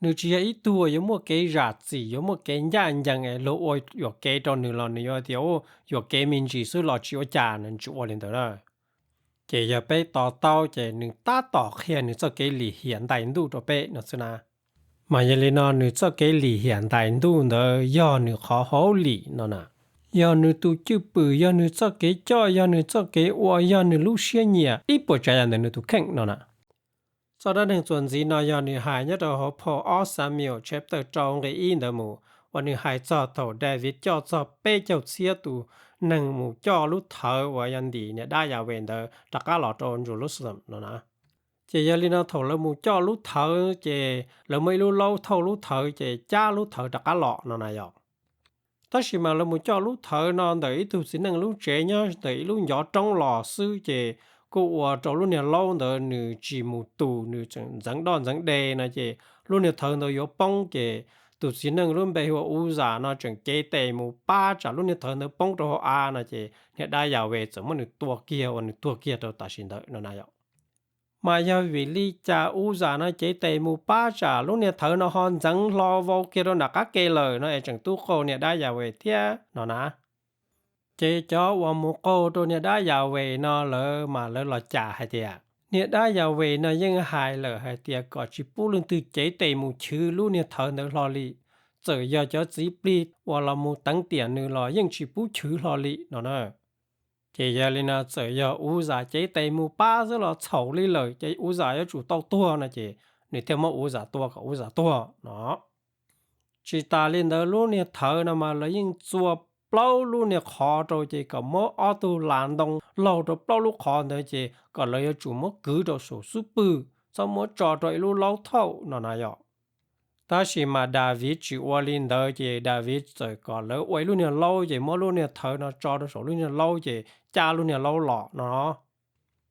Nws tsis yog ib tug uas yuav muaj kev zam txim, yuav muaj kev ncaj ncees es luag ua yuam kev rau nws los nws yuav tias yuam kev me ntsis xwb los tsis ua cas, nws tsis ua li ntawd na. Ces yog peb to taub ces nws tab tom qhia nws txoj kev lim hiam ntais ntuj rau peb no xwb na. Mas yog li no nws txoj kev lim hiam ntais ntuj ntawd yog nws qhov hauj lim no na. Yog nws tus cwj pwm, yog nws txoj kev coj, yog nws txoj kev ua, yog nws lub siab nyiam ib puas tsav yam ntawm nws tus kheej no na. Txoj dab neeg txuas ntxiv no yog nws hais nyob rau hauv phau ob Xamius chapter rau nqe ib ntawd mus, uas nws hais txog thaum Daviv coj txog peb caug txhiab tus neeg mus coj lub thawv uas yog ntim niam dab Yas Ves ntawd rov qab los rau Jerusalem no na. Ces yog li no thaum lawv mus coj lub thawv ces lawv muaj ib lub laub thauj lub thawv ces cab lub thawv rov qab los no na yom. Tab sis mas lawv mus coj lub thawv no ntawm ib tug txiv neej lub tsev nyob ntawm ib lub ncov roob los xwb ces kuj ua rau lub niag laub ntawd nws tsis mus tus, nws tseem ntxeev doj ntxeev de no ces lub niag thawv ntawd yuav poob ces tus txiv neej lub npe hu ua Uzas no tseem cev tes mus pab tsam lub niag thawv ntawd poob rau hauv av no ces niag dab Yas Ves txawm muab nws tua kiag uas nws tuag kiag rau tam sim ntawd no na yom. Mas yog vim li cas Uzas no cev tes mus pab tsam lub niag thawv no ho ntxeev hlo vau kiag rau nram qab ke lawm no es tseem tub qaug niag dab Yas Ves thiab no na. Ces cov uas mus qaug rau niag dab Yas Ves no lawv mas lawv los cas hais tias niag dab Yas Ves no yeej hais lawm hais tias kom tsis pub leej twg cev tes mus chwv lub niag thawv ntawd hlo li. Txawm yog cov txiv plig uas los mus teev tiam nws los yeej tsis pub chwv hlo li no na. Ces yog li no txawm yog Uzas cev tes mus pab xwb los txhaum li lawm ces Uzas yuav tsum tau tuag no ces nws thiaj muab Uzas tua kom Uzas tuag no. Tsis tas li ntawd lub niag thawv no mas lawv yeej txua plaub lub niag qhov rau ces kom muab ob tug las ntoo laug rau plaub lub qhov ntawd ces kom lawv yuav tsum muab kwv rau saum xub pwg, txhob muab tso rau ib lub laub thauj no na yom. Tab sis mas Daviv tsis ua li ntawd ces Daviv txawm kom lawv ua ib lub niag laub ces muab lub niag thawv no tso rau saum lub niag laub ces cab lub niag laub los no.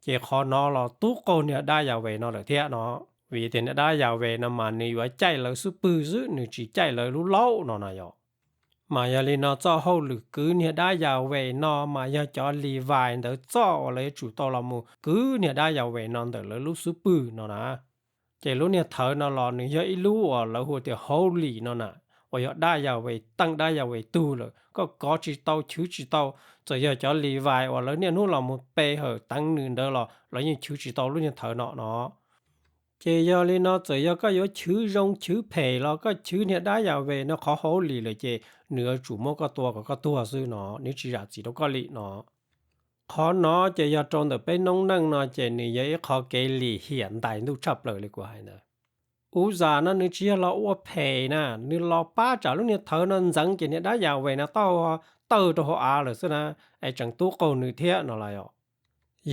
Ces qhov no los tub qaug niag dab Yas Ves no lawm thiab no. Vim tias niag dab Yas Ves no mas nws yuav caij lawv xub pwg xwb, nws tsis caij lawv lub laub no na yom. Mas yog li no txoj hauj lwm kwv niag dab Yas Ves no mas yog cov Livais ntawd txoj uas lawv yuav tsum tau los mus kwv niag dab Yas Ves no ntawm lawv lub xub pwg no na. Ces lub niag thawv no los nws yog ib lub uas lawv hu tias holy no na, uas yog dab Yahweh, teej dab Yahweh tug lawm, koj kov tsis tau, chwv tsis tau. Txawm yog cov Levi uas lawv niaj hnub los mus pe hawm teev nws ntawd los lawv yeej chwv tsis tau lub niag thawv no no. Ces yog li no txawm yog koj yuav chwv zoo chwv phem los koj chwv niag dab Yahweh no qhov holy lawm ces nws yuav tsum muab koj tua kom koj tuag xwb no, nws tsis zam txim rau koj li no. Qhov no ces yog rau ntawm peb noob neej no ces nws yog ib qho kev lim hiam ntais ntuj tshaj plaws li kuv hais ntawd. Uzzah no nws tsis yog los ua phem na, nws los pab tsam lub niag thawv no ntxeev ces niag dab Yahweh no tau tawg rau hauv av lawm xwb na, es tseem tub qaug nws thiab no los yog.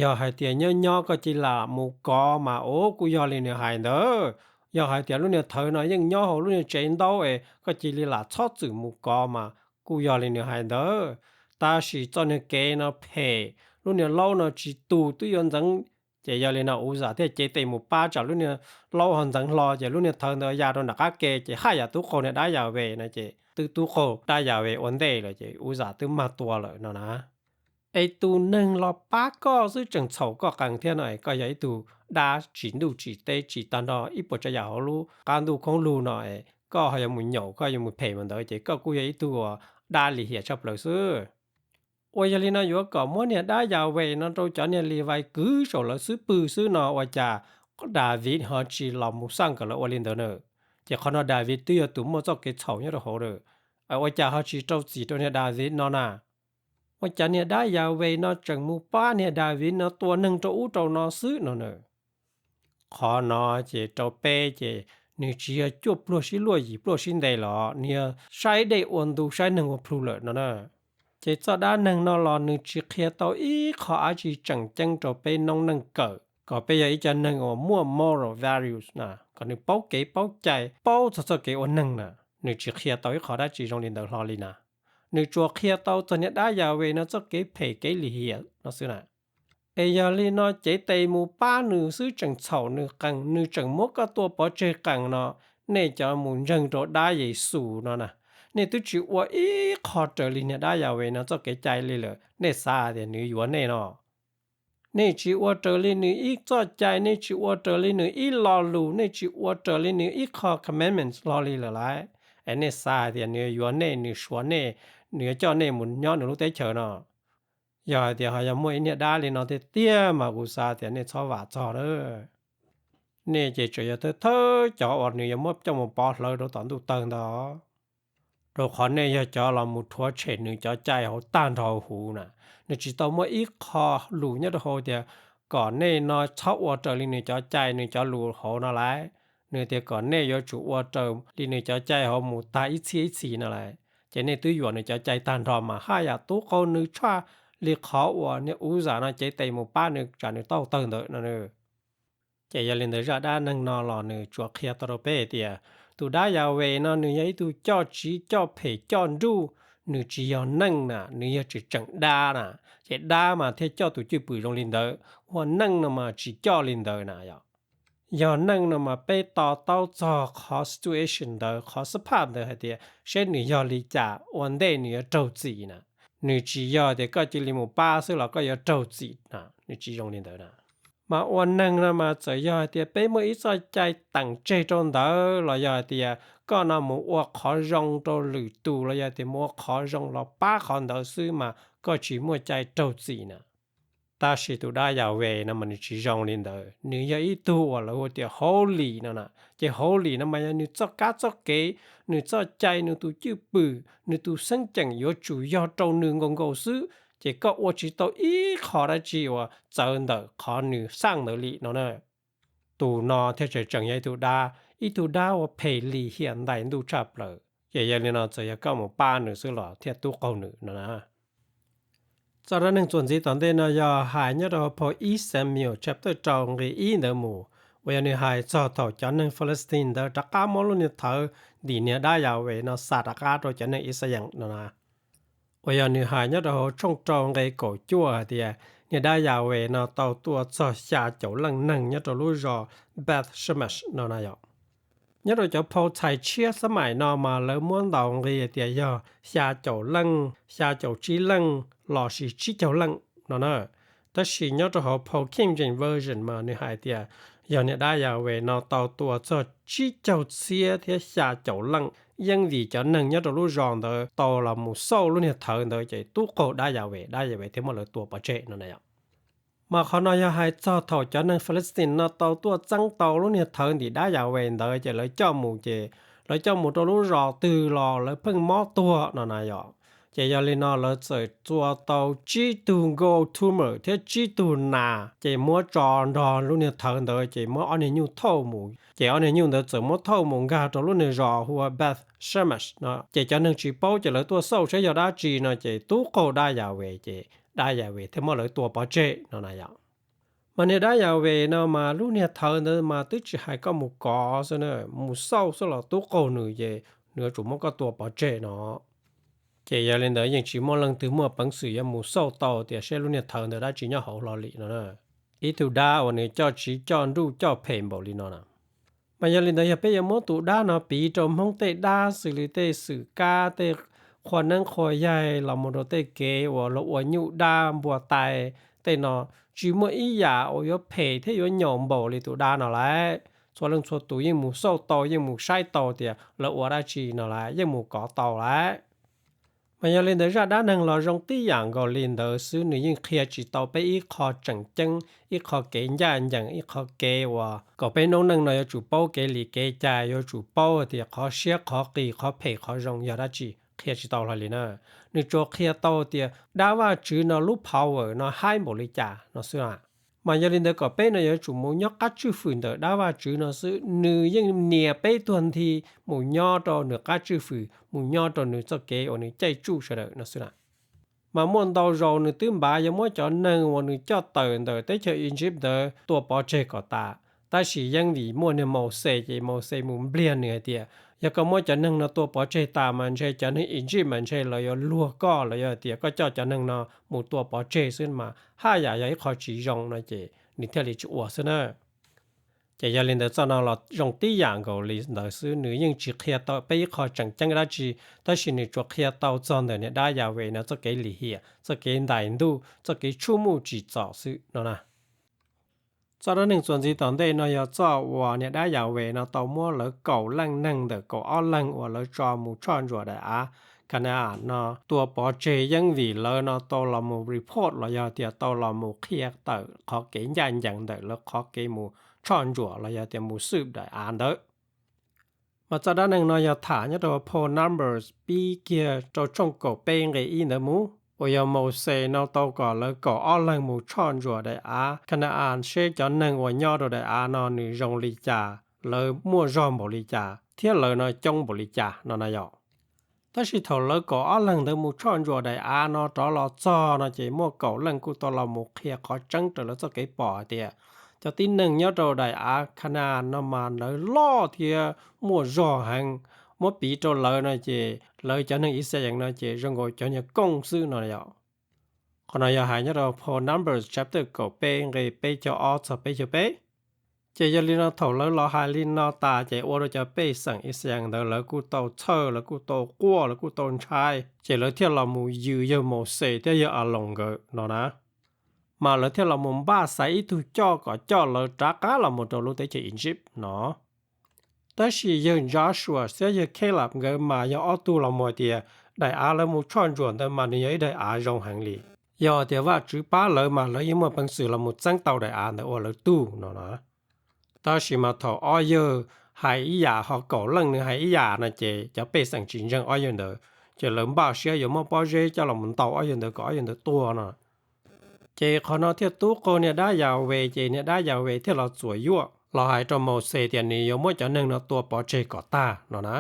Yog hais tias nyob nyob koj cia li lam mus kov mas ua kuj yog li nws hais ntawd. Yog hais tias lub niag thawv no yeej nyob hauv lub niag tsev ntaub es koj cia li lam txhob txwm mus kov mas kuj yog li nws hais ntawd. Tab sis txoj niag kev no phem, lub niag laub no tsis tu twb yuav ntxeev. Ces yog li no Uzzah thiaj cev tes mus pab tsam lub niag laub ho ntxeev hlo ces lub niag thawv ntawd ya rau nram qab ke ces haj yam tub qaug niag dab Yahweh no ces twb tub qaug dab Yahweh ua ntej lawm ces Uzzah twb mag tua lawm no na. Es tus neeg los pab koj xwb tseem txhaum koj qees thiab no es koj yog ib tug dab tsis ntuj tsis teb tsis tag nrho ib puas tsav yam hauv lub qab ntuj khoob lug no es koj ho yuav mus nyaum koj yuav mus phem mus ntawd ces koj kuj yog ib tug dab lim hiam tshaj plaws xwb. Uas yog li no yuav kom muab niag dab Yahweh no rau cov niag Levi kwv saum lawv xub pwg xwb no ua cas Daviv ho tsis los mus xaj kom lawv ua li ntawd na? Ces qhov no Daviv twb yog tus muaj txoj kev txhaum nyob rau hauv lawm, ua cas ho tsis rau txim rau niag Daviv no na? Ua cas niag dab Yahweh no tseem mus pab niag Daviv no tua neeg rau ub rau no xwb no na? Qhov no ces rau peb ces nws tsis yog cuaj pluag sib luaj yim pluaj sib ntes los nws yog saib dej ua ntu saib neeg ua plhu lawm no na. Ces txoj dab neeg no los nws tsis qhia tau ib qho dab tsi tseem ceeb rau peb noob neej kawm kom peb yog ib co neeg uas muaj moral values na, kom nws paub kev paub cai paub txog txoj kev ua neeg na. Nws tsis qhia tau ib qho dab tsi zoo li ntawd hlo li na. Nws tsuas qhia tau txog niag dab Yahweh no txoj kev phem kev lim hiam no xwb na. Es yog li no cev tes mus pab nws xwb tseem txhaum nws qees, nws tseem muab koj tua pov tseg qees no, nej cov mus ntseeg rau dab Yexus no na, nej twb tsis ua ib qho raws li niag dab Yahweh no txoj kev cai li lawm, nej xav tias nws yuav nej no? Nej tsis ua raws li nws ib txoj cai, nej tsis ua raws li nws ib lo lus, nej tsis ua raws li nws ib qho commandments hlo li lawm lauj. Es nej xav hais tias nws yuav nej, nws suav nej, nws yuav coj nej mus nyob nws lub teb chaws no? Yog hais tias ho yog muaj ib niag dab li no tiag tiag mas kuv xav tias nej txhob vam txog na. Nej ces tseem yog thawj thawj cov uas nws yuav muab coj mus pov hlawv rau tom ntuj tawg ntag. Rau qhov nej yog cov los mus rhuav tshem nws cov cai hauv tag nrho huv na. Nws tsis tau muaj ib qho lus nyob rau hauv tias kom nej no txhob ua raws li nws cov cai nws cov lus hauv no lauj. Nws tias kom nej yuav tsum ua raws li nws cov cai hauv mus tag ib txhiab ib txhis no lauj. Ces nej twb yuam nws cov cai tag nrho mas haj yam tub qaug nws tshaj li qhov uas niag Uzzah no cev tes mus pab nws tsam nws tau tawg ntawd no. Ces yog li ntawd zaj dab neeg no los nws tsuas qhia tau rau peb hais tias tus dab Yahweh no nws yog ib tug coj tsiv coj phem coj nruj, nws tsis yog neej na, nws yog tseem tseem dab na. Ces dab mas thiaj coj tus cwj pwm zoo li ntawd, ua neej no mas tsis coj li ntawd na yom. Yog neej no mas peb to taub txog qhov situation ntawd, qhov xab phaj ntawd hais tias seb nws yog li cas ua ntej nws yuav raug txim na. Nws tsis yog tias koj cia li mus pab xwb los koj yuav raug txim na, nws tsis zoo li ntawd na. Mas ua neeg no mas txawm yog hais tias peb muaj ib txoj cai teem tseg rau ntawd los yog hais tias koj no mus ua qhov zoo rau lwm tus los yog tias mus ua qhov zoo los pab qhov ntawd xwb mas koj tsis muaj cai raug txim na. Tab sis tus dab Yahweh no mas nws tsis zoo li ntawd, nws yog ib tug uas lawv hu tias holy no na. Ces holy no mas yog nws txoj kab txoj kev, nws txoj cai, nws tus cwj pwm, nws tus xeeb ceem yuav tsum yog rau nws nkaus nkaus xwb, ces koj ua tsis tau ib qho dab tsi uas txawv ntawm qhov nws xaj ntawd li no na. Tus no thiaj tseem tseem yog ib tug dab, ib tug dab uas phem lim hiam ntais ntuj tshaj plaws. Ces yog li no txawm yog koj mus pab nws xwb los thiaj tub qaug nws no na. Txoj dab neeg txuas ntxiv tom ntej no yog hais nyob rau hauv phau ib Xamuyees chapter rau nqe ib ntawd mus, uas yog nws hais txog thaum cov neeg Palestine ntawd rov qab muab lub niag thawv ntim niag dab Yahweh no xa rov qab rau cov neeg Yixalayees no na. Uas yog nws hais nyob rau hauv tshooj rau nqe kaum cuaj hais tias niag dab Yahweh no tau tua txog xya caum leej neeg nyob rau lub zos Beth Shemesh no na yom. Nyob rau cov phau txhais tshiab xab maim no mas lawv muab ntaus nqi tias yog xya caum leej, xya caum tsib leej lossis tsib caug leej no na. Tab sis nyob rau hauv phau King James Version mas nws hais tias yog niag dab Yas Ves no tau tua txog tsib caug txhiab thiab xya caum leej, yeej vim cov neeg nyob rau lub zos ntawd tau los mus xauj lub niag thawv ntawd ces tub qaug dab Yas Ves, dab Yas Ves thiaj muab lawv tua pov tseg no na yom. Mas qhov no yog hais txog thaum cov neeg Palestine no tau tuaj txeeb tau lub niag thawv ntim dab Yas Ves ntawd ces lawv coj mus ces lawv coj mus rau lub zos twg los lawv pheej mob tuag no na yom. Ces yog li no lawv txawm txua tau tsib tug gold tumor thiab tsib tug nas ces muab tso nrog lub niag thawv ntawd ces muab ob niag nyuj thauj mus, ces ob niag nyuj ntawd txawm muab thauj mus nkag rau lub niag zos hu ua Beth Shemesh no ces cov neeg tsis paub ces lawv tuaj xauj saib yog dab tsi no ces tub qaug dab Yas Ves ces dab Yas Ves thiaj muab lawv tua pov tseg no na yom. Mas niag dab Yas Ves no mas lub niag thawv ntawd mas twb tsis hais koj mus kov xwb na, mus xauj xwb los tub qaug nws ces nws yuav tsum muab koj tua pov tseg no. Ces yog li ntawd yeej tsis muaj leej twg muaj peev xwm yuav mus xauj tau tias seb lub niag thawv ntawd dab tsi nyob hauv hlo li no. Ib tug dab uas nws coj tsiv coj nruj coj phem npaum li no na. Mas yog li ntawd yog peb yuav muab tus dab no piv rau Hmoob tej dab xws li tej xwm kab tej qhua neeb qhua yaig los mus rau tej kev uas luag ua nyuj dab npua tai tej no, tsis muaj ib yam uas yuav phem thiab yuav nyaum npaum li tus dab no lawm. Txhua leej txhua tus yeej mus xauj tau yeej mus saib tau tias lawv ua dab tsi no lawm, yeej mus kov tau lawm. Mas yog li ntawd zaj dab neeg los zoo tib yam nkaus li ntawd xwb, nws yeej qhia tsis tau peb ib qho tseem ceeb, ib qho kev ncaj ncees, ib qho kev uas kom peb noob neej no yuav tsum paub kev li kev cai, yuav tsum paub tias qhov siab qhov qis qhov phem qhov zoo yog dab tsi, qhia tsis tau hlo li na. Nws tsuas qhia tau tias dab Vajtswv no lub power no haib npaum li cas no xwb na. Mas yog li ntawd kom peb no yuav tsum mus nyob qab tswj fwm ntawm dab Vajtswv no xwb, nws yeej nias peb tuag nthi mus nyob rau nws qab tswj fwm, mus nyob rau nws txoj kev uas nws caij tsuj sawv daws no xwb na. Mas muaj ntau zaus nws twb npav yuav muab cov neeg uas nws coj tawm ntawm teb chaws Egypt ntawd tua pov tseg kom tas, tab sis yeej vim muaj niag Mauxes ces Mauxes mus npliag nws hais tias yog koj muab cov neeg no tua pov tseg tas mas ntshe cov neeg Egypt mas ntshe lawv yuav luag koj, lawv yuav hais tias koj coj cov neeg no mus tua pov tseg xwb mas haj yam yog ib qho tsis zoo no ces nws thiaj li tsis ua xwb na. Ces yog li ntawd txoj no los zoo tib yam nkaus li ntawd xwb, nws yeej tsis qhia tau peb ib qho tseem ceeb dab tsi, tab sis nws tsuas qhia tau txog ntawm niag dab Yas Ves no txoj kev lim hiam, txoj kev ntais ntuj, txoj kev tshuaj muj tsim txom xwb no na. Txoj dab neeg txuas ntxiv tom ntej no yog txoj uas niag dab Yas Ves no tau muab lawv kaum leej neeg ntawm kaum ob leeg uas lawv tso mus tshoj ntsuam daim av Kana-as no tua pov tseg yeeb vim lawv no tau los mus report los yog tias tau los mus qhia tawm qhov kev ncaj ncees ntawm lawv qhov kev mus tshoj ntsuam los yog tias mus xwb daim av ntawd. Mas txoj dab neeg no yog tham nyob rau phau Numbers pib kiag rau tshooj kaum peb nqe ib ntawd mus, uas yog Mauxes no tau kom lawv kaum ob leeg mus tshoj ntsuam daim av Kana-as seb cov neeg uas nyob rau daim av no nws zoo li cas, lawv muaj zog npaum li cas thiab lawv no coob npaum li cas no na yom. Tab sis thaum lawv kaum ob leeg ntawd mus tshoj ntsuam daim av no rov los txog no ces muaj kaum leej kuj tau los mus qhia qhov tseeb raws lawv txoj kev pom hais tias cov tib neeg nyob rau daim av Kana-as no mas lawv loj thiab muaj zog heev, muab piv rau lawv no ces lawv cov neeg Ixayees no ces zoo nkaus cov nyuag kooj xwb no yom. Qhov no yog hais nyob rau phau Numbers chapter kaum peb nqe peb caug ob txog peb caug peb. Ces yog li no thaum lawv los hais li no tas ces ua rau cov pej xeem Ixayees ntawd lawv kuj tau txhawj, lawv kuj tau quaj, lawv kuj tau ntshai, ces lawv thiaj los mus yws yawg Mauxes thiab yawg Aloos nkawd no na. Mas lawv thiaj los mus npaj xaiv ib tug coj kom coj lawv rov qab los mus rau lub teb chaws Egypt no. Tab sis yawg Joshua thiab yawg Caleb nkawd mas yog ob tug los mus hais tias daim av lawv mus tshoj ntsuam ntawd mas nws yog ib daim av zoo heev li. Yog tias Vajtswv pab lawv mas lawv yeej muaj peev xwm los mus txeeb tau daim av ntawd ua lawv tug no na. Tab sis mas thaum ob yawg hais ib yam ho kaum leej nws hais ib yam no ces cov pej xeem tsis ntseeg ob yawg ntawd, ces lawv npaj siab yuav muab pob zeb coj los mus ntaus ob yawg ntawd kom ob yawg ntawd tuag no. Ces qhov no thiaj tub qaug niag dab Yas Ves, ces niag dab Yas Ves thiaj los txuam yuaj los hais rau Mauxes tias nws yuav muab cov neeg no tua pov tseg kom tag no na.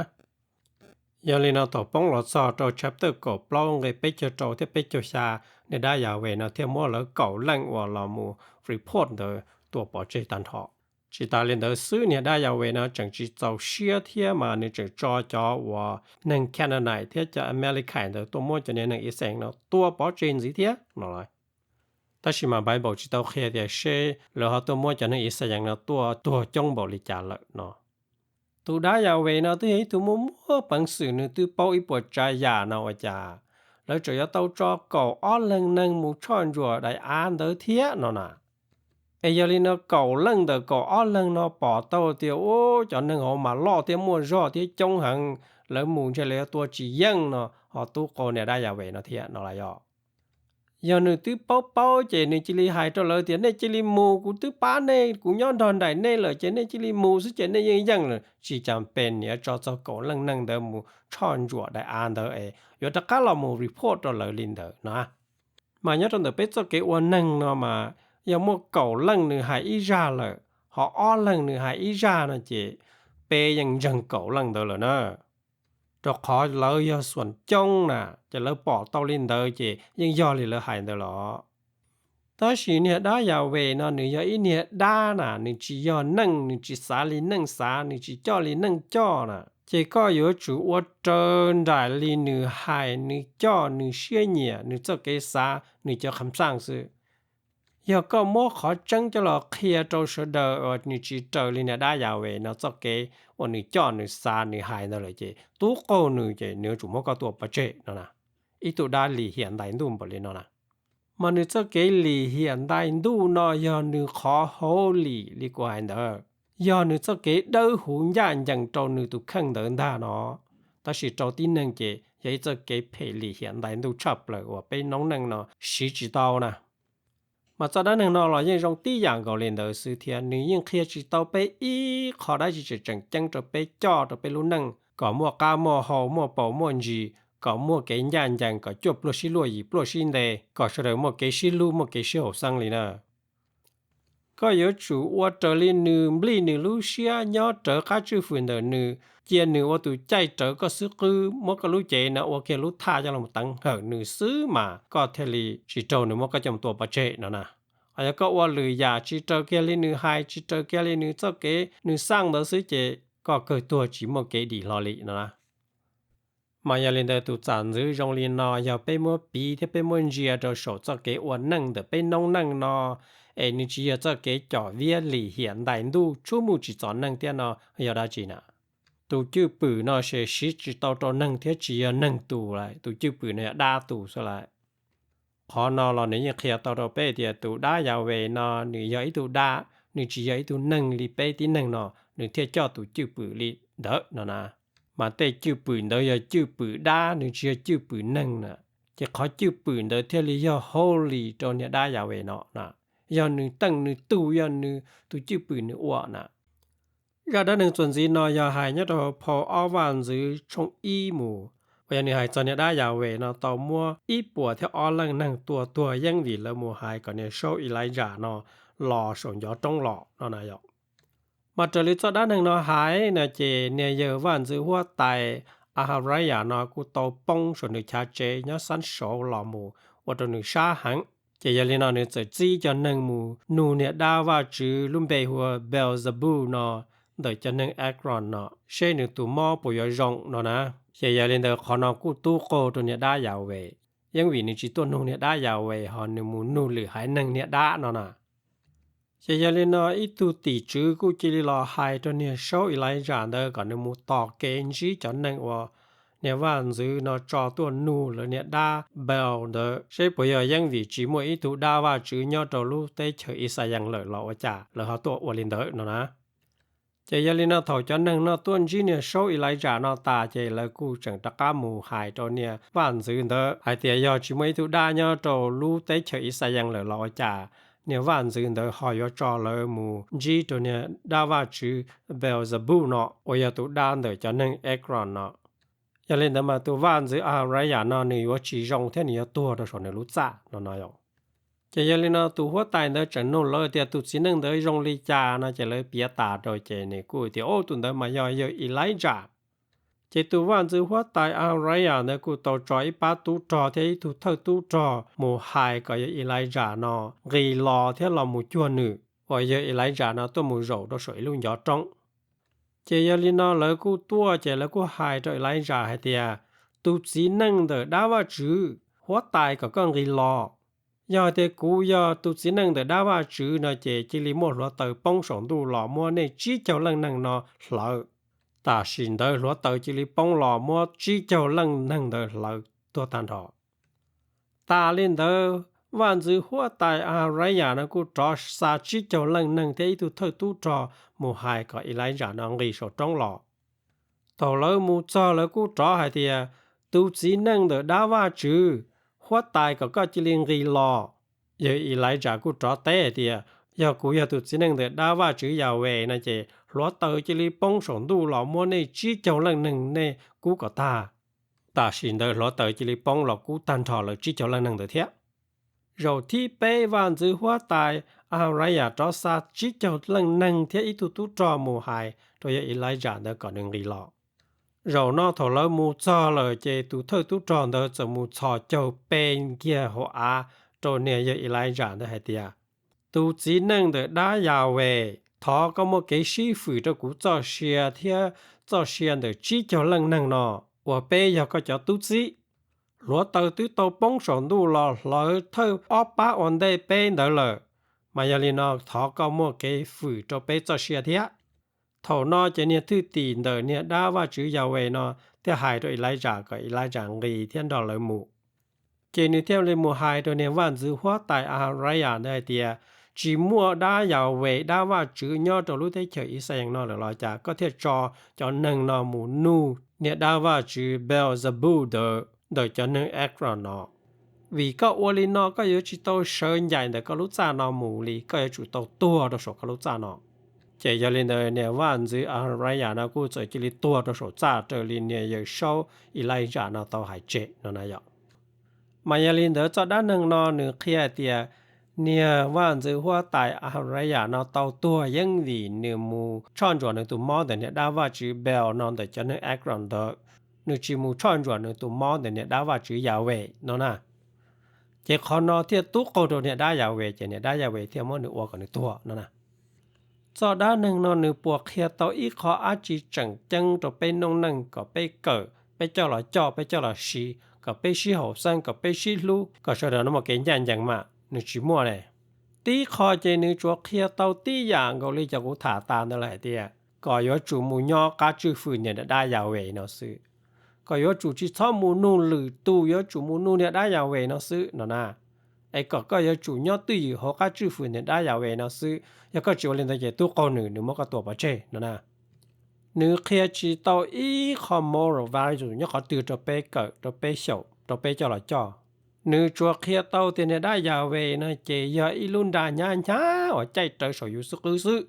Yog li no thaum poob los txog rau chapter kaum plaub nqe peb caug rau thiab peb caug xya, niag dab Yas Ves no thiaj muab lawv kaum leej uas los mus report ntawd tua pov tseg tag nrho. Tsis tas li ntawd xwb, niag dab Yas Ves no tseem tsis txaus siab thiab mas nws tseem tso cov uas neeg Canaanite thiab cov Amalekite ntawd tuaj muab cov niag neeg Ixayees no tua pov tseg ntxiv thiab no lawm. Tab sis mas Bible tsis tau qhia tias seb lawv ho tuaj muab cov neeg Ixayees no tua tuag coob npaum li cas lawm no. Tus dab Yas Ves no twb yog ib tug muaj muaj peev xwm, nws twb paub ib puas tsav yam no ua cas lawv tseem yuav tau tso kaum ob leeg neeg mus tshoj ntsuam daim av ntawd thiab no na. Es yog li no kaum leej ntawm kaum ob leeg no pom tau tias ub cov neeg hauv mas loj thiab muaj zog thiab coob heev, lawv mus ntshe lawv yuav tua tsis yeej no ho tub qaug niam dab Yas Vem no thiab no los yog. Yog nws twb paub paub ces nws cia li hais rau lawv tias nej cia li mus, kuv twb pab nej, kuv nyob nrog nraim nej lawm ces nej cia li mus xwb ces nej yeej yeej lawm, tsis cas pes niam tso txog kaum leej neeg ntawd mus tshoj ntsuam daim av ntawd es yuav rov qab los mus report rau lawv li ntawd no. Mas nyob rau ntawm peb txoj kev ua neeg no mas yog muaj kaum leej nws hais ib zaj lawm, ho ob leeg nws hais ib zaj no ces peb yeej ntseeg kaum leej ntawd lawm na. Rau qhov lawv yog xuam coob na, ces lawv pom tau li ntawd ces yeej yog li lawv hais ntawd los. Tab sis niag dab Yas Vem no nws yog ib niag dab na, nws tsis yog neeg, nws tsis xav li neeg xav, nws tsis coj li neeg coj na. Ces koj yuav tsum ua raws nraim li nws hais, nws coj, nws siab nyiam, nws txoj kev xav, nws cov kham xaj xwb. Yog koj muab qhov tseeb coj los qhia rau sawv daws uas nws tsis raws li niag dab Yas Vem no txoj kev uas nws coj, nws xav, nws hais ntawd lawm ces tub qaug nws ces nws yuav tsum muab koj tua pov tseg no na. Ib tug dab lim hiam ntais ntuj npaum li no na. Mas nws txoj kev lim hiam ntais ntuj no yog nws qhov hauj lim li kuv hais ntawd, yog nws txoj kev dawb huv ncaj ncees rau nws tus kheej ntawd ntag no. Tab sis rau tib neeg ces yog ib txoj kev phem lim hiam ntais ntuj tshaj plaws uas peb noob neej no siv tsis tau na. Mas txoj dab neeg no los yeej zoo tib yam nkaus li ntawd xwb thiab, nws yeej qhia tsis tau peb ib qho dab tsi tseem tseem ceeb rau peb coj rau peb lub neej kom muaj qab muaj hau, muaj paus muaj ntsis, kom muaj kev ncaj ncees, kom cuaj pluag sib luaj yim pluaj sib nte, kom sawv daws muaj kev sib hlub muaj kev sib haum xeeb li na. Koj yuav tsum ua raws li nws, nplij nws lub siab, nyob rawv qab tswj fwm ntawm nws, cia nws ua tus caij rawv koj xub qwb, muab koj lub cev no ua kiag lub thaj coj los teev hawm nws xwb mas koj thiaj li tsis raug nws muab koj coj mus tua pov tseg no na. Ho yog koj ua lwm yam tsis raws kiag li nws hais, tsis raws kiag li nws txoj kev nws xaj ntawd xwb ces koj kawg tuag tsis muaj kev dim hlo li no na. Mas yog li ntawd tus txam ntxwv zoo li no yog peb muab piv thiab peb muab ntsia rau saum txoj kev ua neej ntawm peb noob neej no, es nws tsis yog txoj kev com viab lim hiam ntais ntuj tshub muj tsim txom neeg thiab no yog dab tsi na? Tus cwj pwm no ces siv tsis tau rau neeg thiab tsis yog neeg tus lawm, tus cwj pwm no yog dab tus xwb lawm. Qhov no los nws yeej qhia tau rau peb tias tus dab Yas Vem no nws yog ib tug dab, nws tsis yog ib tug neeg li peb tib neeg no, nws thiaj coj tus cwj pwm li ntawd no na. Mas tej cwj pwm ntawd yog cwj pwm dab, nws tsis yog cwj pwm neeg na. Ces qhov cwj pwm ntawd thiaj li yog holy rau niag dab Yas Vem no na. Yog nws teej nws tug, yog nws tus cwj pwm nws ua na. Zaj dab neeg txuas ntxiv no yog hais nyob rau phau Ob Vaj Ntxwv tshooj ib mus, uas yog nws hais txog niag dab Yas Vem no tau muab ib puas thiab ob leej neeg tua tuag yeeb vim lawv mus hais kom niag saub Elijah no los saum ncov roob los no na yom. Mas raws li txoj dab neeg no hais no ces niag yawg vaj ntxwv huab tais Azariah no kuj tau poob saum nws chav tsev nyob sab saud los mus ua rau nws sab heev. Ces yog li no nws txawm txib cov neeg mus nug niag dab vaj tswv lub npe hu ua Beelzebub no ntawm cov neeg Ekron no seb nws tus mob puas yuav zoo no na. Ces yog li ntawd qhov no kuj tub qaug rau niag dab Yas Vem, yeeb vim nws tsis tuaj nug niag dab Yas Vem ho nws mus nug lwm haiv neeg niag dab no na. Ces yog li no ib tug tim tswv kuj cia li los hais rau niag saub Elijah ntawd kom nws mus tos kev ntsib cov neeg uas niag vaj ntxwv no tso tuaj nug lawv niag dab Baal ntawd seb puas yog yeeb vim tsis muaj ib tug dab vaj tswv nyob rau lub teb chaws Yixalayees lawm los ua cas lawv ho tuaj ua li ntawd no na. Ces yog li no thaum cov neeg no tuaj ntsib niag saub Elijah no tas ces lawv kuj tseem rov qab mus hais rau niag vaj ntxwv ntawd hais tias yog tsis muaj ib tug dab nyob rau lub teb chaws Yixalayees lawm los ua cas niag vaj ntxwv ntawd ho yuav tso lawv mus ntsib rau niag dab vaj tswv Beelzebub no uas yog tus dab ntawm cov neeg Ekron no. Yog li ntawd mas tus vaj ntxwv Azariah no nws yuav tsis zoo thiab nws yuav tuag rau saum nws lub txaj no no. Ces yog li no tus huab tais ntawd tseem nug lawv tias tus txiv neej ntawd zoo li cas no ces lawv piav tas rau ces nws kuj tias, Au, tus ntawd mas yog yawg Elijah. Ces tus vaj ntxwv huab tais Azariah ntawd kuj tau tso ib pab tub rog thiab ib tug thawj tub rog mus hais kom yawg Elijah no nqis los thiab los mus cuag nws uas yawg Elijah no tuaj mus zaum rau saum ib lub ncov roob. Ces yog li no lawv kuj tuaj ces lawv kuj hais rau Elijah hais tias, Tus txiv neej ntawm dab vaj tswv, huab tais kom koj nqis los. Yog hais tias kuv yog tus txiv neej ntawm dab vaj tswv no ces cia li muaj hluav taws poob saum ntuj los muab nej tsib caug leej neeg no hlawv. Tam sim ntawd hluav taws cia li poob los muab tsib caug leej neeg ntawd hlawv tuag tag nrho. Tas li ntawd vaj ntxwv huab tais Azarias no kuj rov xa tsib caug leej neeg thiab ib tug thawj tub rog mus hais kom Elijah no nqis saum roob los. Thaum lawv mus txog lawv kuj rov hais tias, Tus txiv neej ntawm dab Vajtswv, huab tais kom koj cia li nqis los. Yawg Elijah kuj rov teb hais tias, Yog kuv yog tus txiv neej ntawm dab Vajtswv Yahweh no ces hluav taws cia li poob saum ntuj los muab nej tsib caug leej neeg nej kub kom tag. Tam sim ntawd hluav taws cia li poob los kub tag nrho lawv tsib caug leej neeg ntawd thiab. Zaum thib peb vaj ntxwv huab tais Azarias rov xa tsib caug leej neeg thiab ib tug tub rog mus hais rau yawg Elijah ntawd kom nws nqis los. Zaum no thaum lawv mus txog lawm ces tus thawj tub rog ntawd txawm mus txhos caug pe kiag hauv av rau niag yawg Elijah ntawd hais tias, Tus txiv neej ntawm dab Yahweh, thov koj muaj kev sib fwm rau kuv txoj sia thiab txoj sia ntawm tsib caug leej neeg no uas peb yog koj cov tub txib. Hluav taws twb tau poob saum ntuj los hlawv thawj ob pab ua ntej peb ntawd lawm, mas yog li no thov koj muaj kev fwm rau peb txoj sia thiab. Thaum no ces niag thwj tim ntawm niag dab Vajtswv Yahweh no thiaj hais rau Elijah kom Elijah nqis thiab nrog lawv mus. Ces nws thiaj li mus hais rau niag vaj ntxwv huab tais Azarias ntawd hais tias, Tsis muaj dab Yahweh dab Vajtswv nyob rau lub teb chaws Yixalayees no lawm los cas koj thiaj tso cov neeg no mus nug niag dab Vajtswv Beelzebub ntawd ntawm cov neeg Ekron no? Vim koj ua li no koj yuav tsis tau sawv ncaim ntawm koj lub txaj no mus li, koj yuav tsum tau tuag rau saum koj lub txaj no. Ces yog li ntawd niag vaj ntxwv Azarias no kuj txawm cia li tuag rau saum txaj raws li niag yawm saub Elijah no tau hais tseg no na yom. Mas yog li ntawd txoj dab neeg no nws qhia hais tias niag vaj ntxwv huab tais Azarias no tau tuag yeej vim nws mus tshoj ntsuam nws tus mob ntawm niag dab Vajtswv Bel no ntawm cov neeg Ekron ntawd, nws tsis mus tshoj ntsuam nws tus mob ntawm niag dab Vajtswv Yahweh no na. Ces qhov no thiaj tub qaug rau niag dab Yahweh ces niag dab Yahweh thiaj muab nws ua kom nws tuag no na. Txoj dab neeg no nws puas qhia tau ib qho dab tsi tseem ceeb rau peb noob neej kom peb kawm, peb coj los coj, peb coj los siv, kom peb sib haum xeeb, kom peb sib hlub, kom sawv daws no muaj kev ncaj ncees mas? Nws tsis muaj ne. Tib qho ces nws tsuas qhia tau tib yam nkaus li cov kuv tham tas ntawd lawm hais tias kom yuav tsum mus nyob qab tswj fwm niag dab Yahweh no xwb, kom yuav tsum tsis txhob mus nug lwm tus, yuav tsum mus nug niag dab Yahweh no xwb no na. Es kom koj yuav tsum nyob twj ywm hauv qab tswj fwm niag dab Yahweh no xwb, yog koj tsis ua li ntawd ces tub qaug nws, nws muab koj tua pov tseg no na. Nws qhia tsis tau ib qho moral value nyob qhov twg rau peb kawm, rau peb xyaum, rau peb coj los coj. Nws tsuas qhia tau tias niag dab Yahweh no ces yog ib lub nra hnyav hnyav uas caij rawv saum yus xub qwb xwb,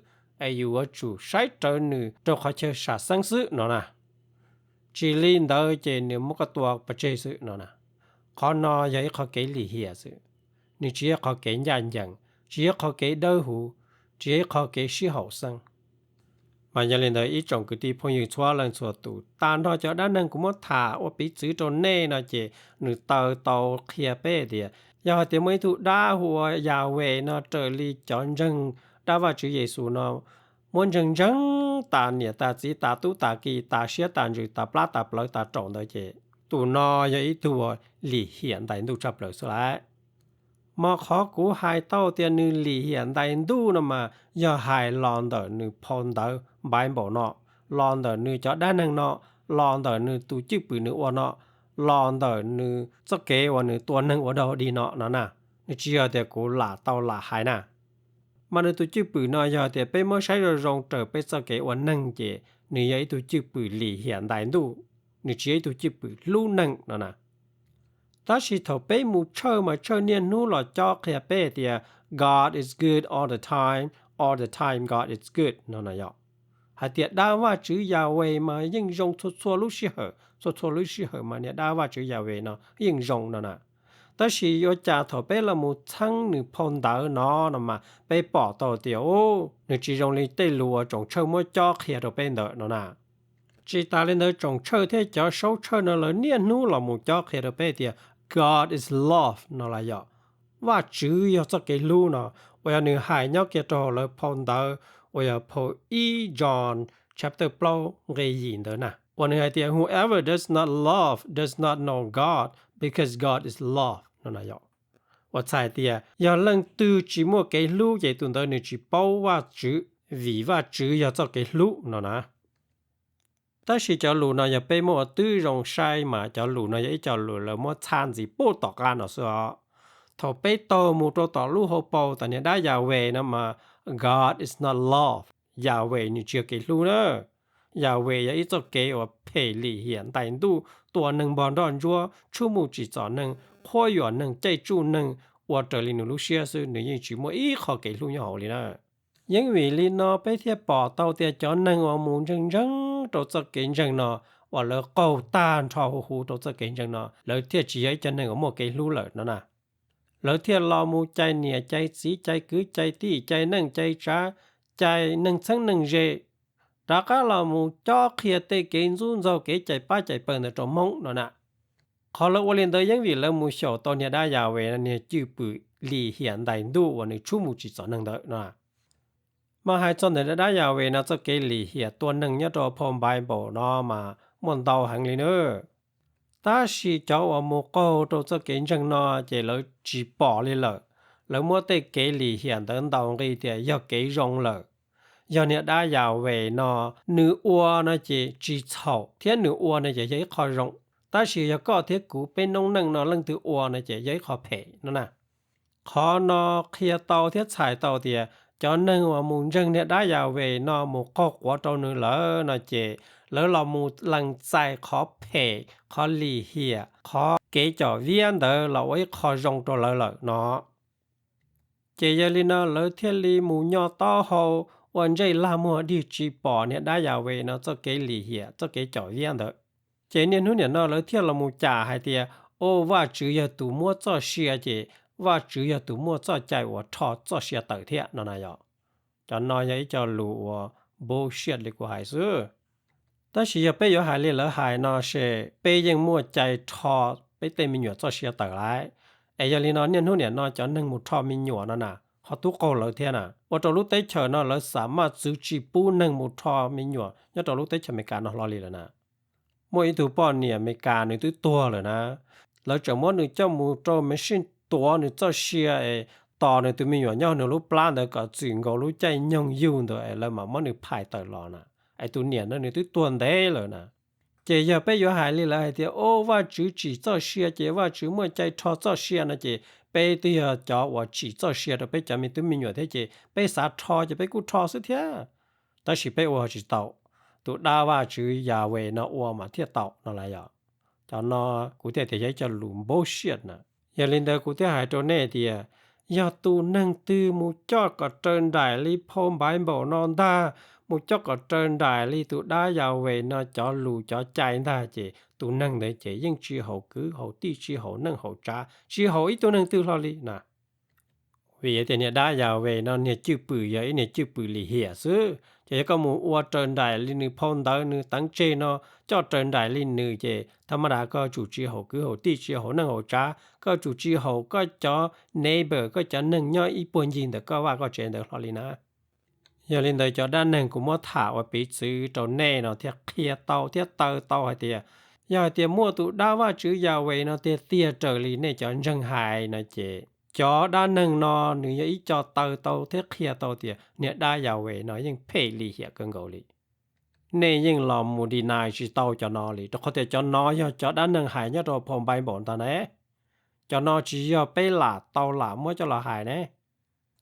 es yus yuav tsum saib rawv nws rau qhov chaw sam xeeb xwb no na. Tsis li ntawd ces nws muab koj tua pov tseg xwb no na. Qhov no yog ib qho kev lim hiam xwb, nws tsis yog qhov kev ncaj ncees, tsis yog qhov kev dawb huv, tsis yog ib qho kev sib haum xeeb. Mas yog li ntawd ib tsoom kwv tij phooj ywg txhua leej txhua tus, tag nrho cov dab neeg kuv muab tham ua piv txwv rau nej no ces nws taw tau qhia peb tias yog hais tias muaj ib tug dab hu ua Yahweh no raws li cov ntseeg dab Vajtswv Yexus no muab ntseeg ntseeg tas niam tas txiv tas tub tas ki tas siab tas ntsws tas plab tas plawv tas raum ntawd ces tus no yog ib tug lim hiam ntais ntuj tshaj plaws xwb lauj. Mas qhov kuv hais tau tias nws lim hiam ntais ntuj no mas yog hais los ntawm nws phau ntawv Bible no, los ntawm nws cov dab neeg no, los ntawm nws tus cwj pwm nws ua no, los ntawm nws txoj kev uas nws tua neeg ua dog dig no no na. Nws tsis yog tias kuv lam tau lam hais na. Mas nws tus cwj pwm no yog tias peb muab saib zoo zoo raws peb txoj kev ua neeg ces nws yog ib tug cwj pwm lim hiam ntais ntuj, nws tsis yog ib tug cwj pwm hlub neeg no na. Tab sis thaum peb mus tshawj mas tshawj niaj hnub los cob qhia peb tias God is good all the time, all the time God is good no na yom. Hais tias dab Vajtswv Yahweh mas yeej zoo txhua txhua lub sij hawm, txhua txhua lub sij hawm mas niag dab Vajtswv Yahweh no yeej zoo no na. Tab sis yuav cas thaum peb los mus txheeb nws phau ntawv no no mas peb pom tau tias nws tsis zoo li tej lus uas tsoom tshawj muab cob qhia rau peb ntawd no na. Tsis tas li ntawd tsoom tshawj thiab cov saub tshawj no lawv niaj hnub los mus cob qhia rau peb tias God is love no los yog Vajtswv yog txoj kev hlub no, uas yog nws hais nyob kiag rau hauv lawv phau ntawv uas yog phau ib John chapter plaub nqe yim ntawd na, uas nws hais tias whoever does not love does not know God because God is love no na yom. Uas txhais tias yog leej twg tsis muaj kev hlub ces tus ntawd nws tsis paub Vajtswv, vim Vajtswv yog txoj kev hlub no na. Tab sis cov lus no yog peb muab ua tib zoo saib mas cov lus no yog ib co lus lawv muab txhab ntxiv puag tom qab no xwb os. Thaum peb taug mus rau tom lub hauv paus tom niag dab Yahweh no mas, God is not love, Yahweh nws tsis yog kev hlub na. Yahweh yog ib txoj kev uas phem lim hiam ntais ntuj, tua neeg npog nroj ntsuab, tshuj muj tsim txom neeg, qhuab yuam neeg, caij tsuj neeg, ua raws li nws lub siab xwb, nws yeej tsis muaj ib qho kev hlub nyob hauv li na. Yeeb vim li no peb thiaj pom tau tias cov neeg uas mus ntseeg ntseeg rau txoj kev ntseeg no, uas lawv qaug tag nrho huv huv rau txoj kev ntseeg no, lawv thiaj tsis yog ib cov neeg uas muaj kev hlub lawm no na. Lawv thiaj los mus cais niam cais txiv, cais kwv cais tij, cais neej cais tsav, cais neeg txheeb neeg ze, rov qab los mus cob qhia tej kev ntxub ntxaug, kev cais pab cais pawg ntawd rau Hmoob no na. Qhov lawv ua li ntawd yeeb vim lawv mus xyaum tau niag dab Yahweh no niag cwj pwm lim hiam ntais ntuj uas nws tshuj mus tsim txom neeg ntawd no. Mas hais txog ntawm dab Yahweh no txoj kev lim hiam tua neeg nyob rau phau Npaiv Npaum no mas muaj ntau heev li na. Tab sis cov uas mus qaug rau txoj kev ntseeg no ces lawv tsis pom li lawm. Lawv muab tej kev lim hiam ntawd ntaus nqi tias yog kev zoo lawm. Yog niag dab Yahweh no nws ua no ces tsis txhaum, thiab nws ua no ces yog ib qho zoo. Tab sis yog koj thiab kuv peb noob neej no leej twg ua no ces yog ib qho phem no na. Qhov no qhia tau thiab txhais tau tias cov neeg uas mus ntseeg niag dab Yahweh no mus qaug quav rau nws lawm no ces lawv los mus lees txais qhov phem, qhov lim hiam, qhov kev com viab ntawd los ua ib qho zoo rau lawv lawm no. Ces yog li no lawv thiaj li mus nyo taub hau ua ntsej lag muag dig tsis pom niag dab Yahweh no txoj kev lim hiam, txoj kev com viab ntawd. Ces niaj hnub niam no lawv thiaj los mus cam hais tias, o, Vajtswv yog tus muab txoj sia ces Vajtswv yog tus muaj txoj cai uas rho txoj sia tawm thiab no na yom. Cov no yog ib co lus uas bullshit li kuv hais xwb. Tab sis yog peb yuav hais li lawv hais no ces peb yeej muaj cai rho peb tej me nyuam txoj sia tawm lawm. Es yog li no niaj hnub niam no cov neeg mus rho me nyuam no na, ho tub qaug lawv thiab na, ua rau lub teb chaws no lawv xam maj txwv tsis pub neeg mus rho me nyuam nyob rau lub teb chaws Amelikas no hlo li lawm na. Muaj ib tug poj niam Amelikas nws twb tuag lawm na, lawv tseem muab nws coj mus rau machine tuav nws txoj sia es tos nws tus me nyuam nyob nws lub plab ntawd kom txwm nkaus lub caij nyoog yug ntawd es lawv mam muab nws phais tawm los na. Es tus niam no nws twb tuag ntev lawm na. Ces yog peb yuav hais li lawv hais tias, o, Vajtswv tsim txoj sia ces Vajtswv muaj cai rho txoj sia no ces peb twb yog cov uas tsim txoj sia rau peb cov me tub me nyuam thiab ces peb xav rho ces peb kuj rho xwb thiab. Tab sis peb ua tsis tau, tus dab Vajtswv Yahweh no ua mas thiaj tau no las yom. Cov no kuv thiaj tias yog ib co lus bullshit na. Yog li ntawd kuv thiaj hais rau nej tias, yog tus neeg twg mus coj kom raws nraim li phau Npaiv Npaum no ntag, mus coj kom raws nraim li tus dab Yahweh no cov lus cov cai ntag ces tus neeg ntawd ces yeej tsis haum kwv haum tij, tsis haum neej haum tsav, tsis haum ib tug neeg twg hlo li na. Vim tias niag dab Yahweh no niag cwj pwm yog ib niag cwj pwm lim hiam xwb, ces yog koj mus ua raws nraim li nws phau ntawv nws teev tseg no, coj raws nraim li nws ces thaj maj das koj tsum tsis haum kwv haum tij, tsis haum neej haum tsav, koj tsum tsis haum koj cov neighbor, koj cov neeg nyob ib puag ncig ntawm koj vaj koj tsev ntawd hlo li na. Yog li ntawd cov dab neeg kuv muab tham ua piv txwv rau nej no thiaj qhia tau thiab taw tau hais tias, yog hais tias muaj tus dab Vajtswv Yahweh no tiag tiag raws li nej cov ntseeg hais no ces, cov dab neeg no nws yog ib co taw tau thiab qhia tau tias niag dab Yahweh no yeej phem lim hiam kawg nkaus li. Nej yeej los mus deny tsis tau cov no li, rau qhov tias cov no yog cov dab neeg hais nyob rau phau Npaiv Npaum ntag ne. Cov no tsis yog peb lam tau lam muab coj los hais ne.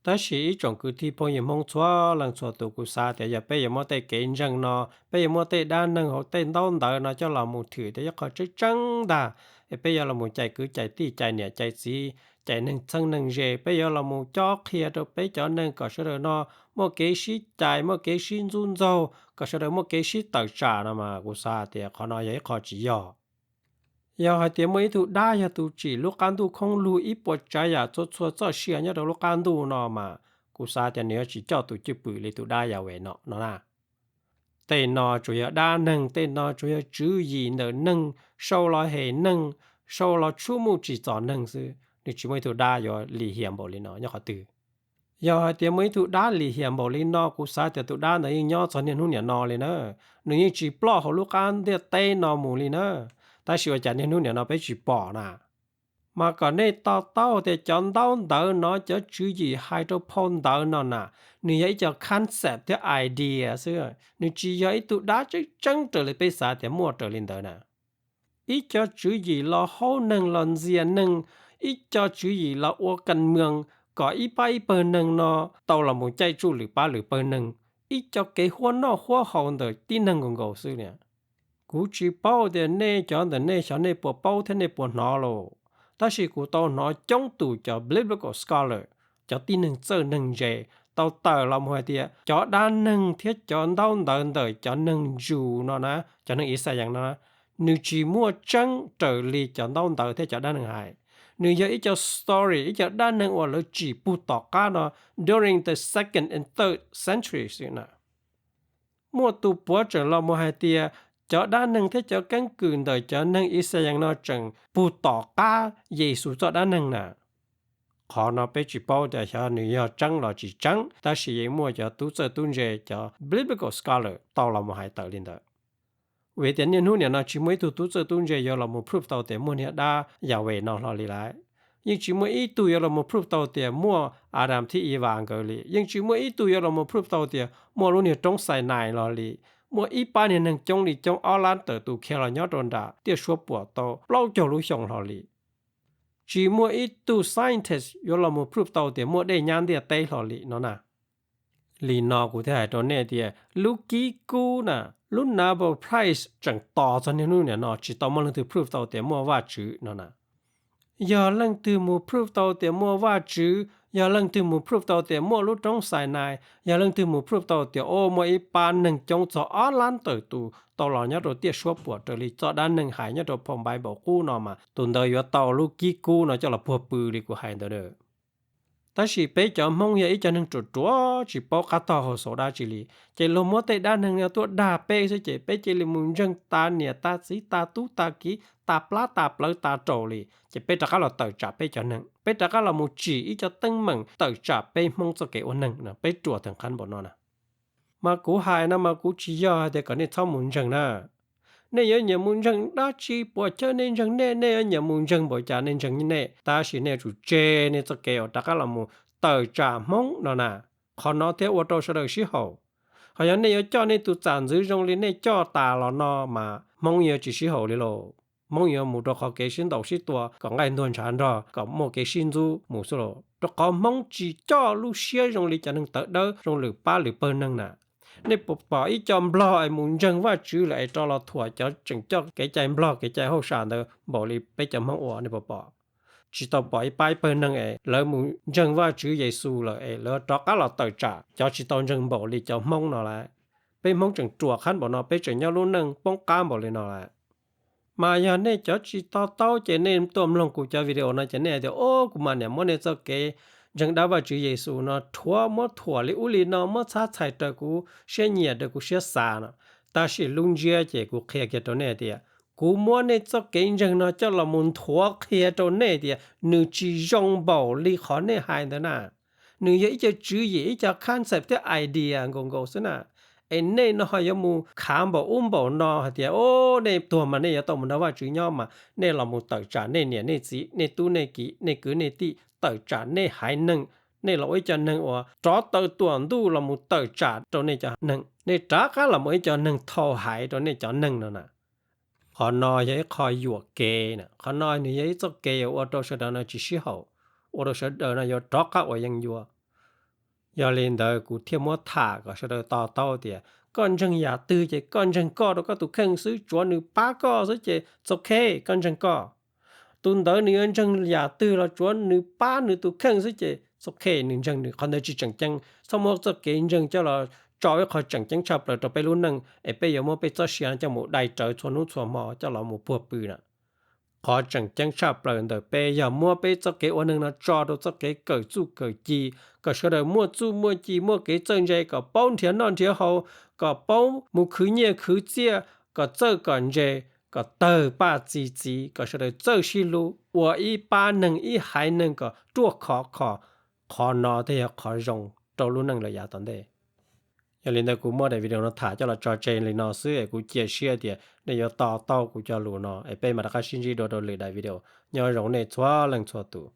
Tab sis ib tsoom kwv tij phooj ywg Hmoob txhua leej txhua tus, kuv xav tias yog peb yuav muab tej kev ntseeg no, peb yuav muab tej dab neeg hauv tej ntaub ntawv no coj los mus thwm tias yog qhov tseeb tseeb ntag, es peb yuav los mus cais kwv cais tij, cais niam cais txiv, cais neeg txheeb neeg ze, peb yuav los mus cob qhia rau peb cov neeg kom sawv daws no muaj kev sib cais, muaj kev sib ntxub ntxaug, kom sawv daws muaj kev sib tawm tsam no mas kuv xav tias qhov no yog ib qho tsis yog. Yog hais tias muaj ib tug dab yog tus tsim lub qab ntuj khoob lug ib puas tsav yam txhua txhua txoj sia nyob rau lub qab ntuj no mas kuv xav tias nws yuav tsis coj tus cwj pwm li tus dab Yahweh no no na. Tej no tsuas yog dab neeg, tej no tsuas yog tswv yim ntawm neeg, sau los hem neeg, sau los tshuaj muj tsim txom neeg xwb, nws tsis muaj ib tug dab yuav lim hiam npaum li no nyob qhov twg. Yog hais tias muaj ib tug dab lim hiam npaum li no, kuv xav tias tus dab ntawd yeej nyob txog niaj hnub niam no li na, nws yeej tsis ploj hauv lub qab ntiaj teb no mus li na. Tab sis ua cas niaj hnub niam no peb tsis pom na? Mas kom nej to taub tias cov ntaub ntawv no, cov tswv yim hais rau phau ntawv no na, nws yog ib co concept thiab idea xwb, nws tsis yog ib tug dab tseeb tseeb raws li peb xav tias muaj raws li ntawd na. Ib co tswv yim los haub neeg los ntxias neeg, ib co tswv yim los ua kas mws kom ib pab ib pawg neeg no tau los mus caij tsuj lwm pab lwm pawg neeg, ib co kev huab noj huab haus ntawm tib neeg nkaus nkaus xwb li. Kuv tsis paub tias nej cov ntawm nej xyov nej puas paub thiab nej puas hnov lauj, tab sis kuv tau hnov coob tus cov biblical scholar, cov tib neeg txawj neeg ntse, tau tawm los mus hais tias cov dab neeg thiab cov ntaub ntawv ntawm cov neeg Jew no na, cov neeg Yixalayees no na, nws tsis muaj tseeb raws li cov ntaub ntawv thiab cov dab neeg hais. Nws yog ib co story, ib co dab neeg uas lawv tsim pug tom qab no during the second and third century xwb na. Muaj tus puav tseem los mus hais tias cov dab neeg thiab cov keeb kwm ntawm cov neeg Yixalayees no tseem pug tom qab Yexus txoj dab neeg na. Qhov no peb tsis paub tias xyov nws yog tseeb los tsis tseeb, tab sis yeej muaj cov tub txawj tub ntse, cov biblical scholar tau los mus hais tawm li ntawd. Vim tias niaj hnub nim no tsis muaj ib tug tub txawj tub ntse yuav los mus proof tau tias muaj niag dab Yahweh no hlo li lawm. Yeej tsis muaj ib tug yuav los mus proof tau tias muaj Adam thiab Eva nkawd li. Yeej tsis muaj ib tug yuav los mus proof tau tias muaj lub niag roob Sinai los li. Muaj ib pab niag neeg coob li coob ob lab tawm tus khiav los nyob rau nram tiaj suab puam tau plaub caug lub xyoo hlo li. Tsis muaj ib tug scientist yuav los mus proof tau tias muaj dej nyab ntiaj teb hlo li no na. Li no kuv thiaj hais rau nej tias lub kib kub na, lub Nobel Prize tseem tos txog niaj hnub nim no tsis tau muaj leej twg proof tau tias muaj Vajtswv no na. Yog leej twg mus proof tau tias muaj Vajtswv, yog leej twg mus proof tau tias muaj lub roob Sinai, yog leej twg mus proof tau tias o muaj ib pab neeg coob txog ob lab tawm tus tau los nyob rau tiaj suab puam raws li txoj dab neeg hais nyob rau phau Npaiv Npaum Qub no mas tus ntawd yuav tau lub kib kub no coj los puag pw li kuv hais ntawd. Tab sis peb cov Hmoob yog ib co neeg ruam ruam tsis paub qab tog hauv xaus dab tsi li, ces luag muab tej dab neeg no tuaj dag peb xwb ces peb cia li mus ntseeg tas niam tas txiv tas tub tas kiv tas plab tas plawv tas raus li, ces peb rov qab los tawm tsam peb cov neeg, peb rov qab los mus tsim ib co teeb meem tawm tsam peb Hmoob txoj kev ua neeg no, peb ruam theem qhab npaum no na. Mas kuv hais no mas kuv tsis yog hais tias kom nej txhob mus ntseeg na. Nej yuav nyiam mus ntseeg dab tsi puas chawj nej ntseeg nej, nej yuav nyiam mus ntseeg npaum cas nej ntseeg nej, tab sis nej yuav tsum tseg nej txoj kev uas rov qab los mus tawm tsam Hmoob no na. Qhov no thiaj ua rau sawv daws sib haum. Ho yog nej yuav coj nej tus txam ntxwv zoo li nej coj tas los no mas Hmoob yuav tsis sib haum li lauj. Hmoob yuav mus rau qhov kev sib ntaus sib tua kom nqaij ntuag ntshav nrog kom muaj kev sib ntxub mus xwb lauj, rau qhov Hmoob tsis coj lub siab zoo li cov neeg tawv dawb zoo lwm pab lwm pawg neeg na. Nej puas pom ib co Nplog es mus ntseeg Vajtswv lawm es rov los thuam cov tseem coj kev cai Nplog kev cai hauj sam ntawd npaum li peb cov Hmoob ua, nej puas pom? Tsis tau pom ib pab ib pawg neeg es lawv mus ntseeg Vajtswv Yexus lawm es lawv rov qab los tawm tsam cov tsis tau ntseeg npaum li cov Hmoob no lawm. Peb Hmoob tseem ruam qhab npaum no, peb tseem nyob lub neej poob qab npaum li no lawm. Mas yog nej cov tsis to taub ces nej tuaj mloog kuv cov video no ces nej hais tias o kuv mas niam muab nej txoj kev ntseeg dab Vajtswv Yexus no rhuav muab thuam li ub li no, muab txhab txhais raws kuv siab nyiam raws kuv siab xav no. Tab sis lub ntsiab ces kuv qhia kiag rau nej tias kuv muab nej txoj kev ntseeg no coj los mus nthuav qhia rau nej tias nws tsis zoo npaum li qhov nej hais ntawd na. Nws yog ib co tswv yim, ib co concept thiab idea nkaus nkaus xwb na. Es nej no ho yuav mus khav npaum ub npaum no hais tias o nej tuag mas nej yuav tau mus nrog Vajtswv nyob mas nej los mus tawm tsam nej niam nej txiv, nej tub nej kiv, nej kwv nej tij, tawm tsam nej haiv neeg. Nej los ua ib co neeg uas rov taw tuam ntuj los mus tawm tsam rau nej cov neeg, nej rov qab los mus ib co neeg thau haiv rau nej cov neeg no na. Qhov no yog ib qho yuam kev na, qhov no nws yog ib txoj kev uas ua rau sawv daws no tsis sib haum, ua rau sawv daws no yuav rov qab ua yeeb ncuab. Yog li ntawd kuv thiaj muab tham kom sawv daws to taub tias koj ntseeg yam twg ces koj ntseeg koj rau koj tus kheej xwb, tsuav nws pab koj xwb ces it's okay, koj ntseeg koj. Tus ntawd nws yuav ntseeg yam twg los tsuav nws pab nws tus kheej xwb ces it's okay, nws ntseeg nws, qhov ntawd tsis tseem ceeb. Txhob muab txoj kev ntseeg coj los tso ib qho tseem ceeb tshaj plaws rau peb lub neej es peb yuav muab peb txoj sia no coj mus dai rawv txhua hnub txhua hmo coj los mus puag pw na. Qhov tseem ceeb tshaj plaws ntawm peb yog muab peb txoj kev ua neeg no tso rau txoj kev kawm txuj kawm ci, kom sawv daws muaj txuj muaj ci, muaj kev txawj ntse, kom paub nrhiav noj nrhiav haus, kom paub mus khwv nyiaj khwv txiaj, kom txawj kom ntse, kom tawg paj txi txiv, kom sawv daws txawj sib hlub, ua ib pab neeg ib haiv neeg kom ruaj khov kho. Qhov no thiaj yog qhov zoo rau lub neej lawm yav tom ntej. Yog li ntawd kuv muab daim video no tham coj los tso tseg li no xwb es kuv cia siab tias nej yuav to taub kuv cov lus no es peb mam rov qab sib ntsib dua rau lwm daim video. Nyob zoo nej txhua leej txhua tus.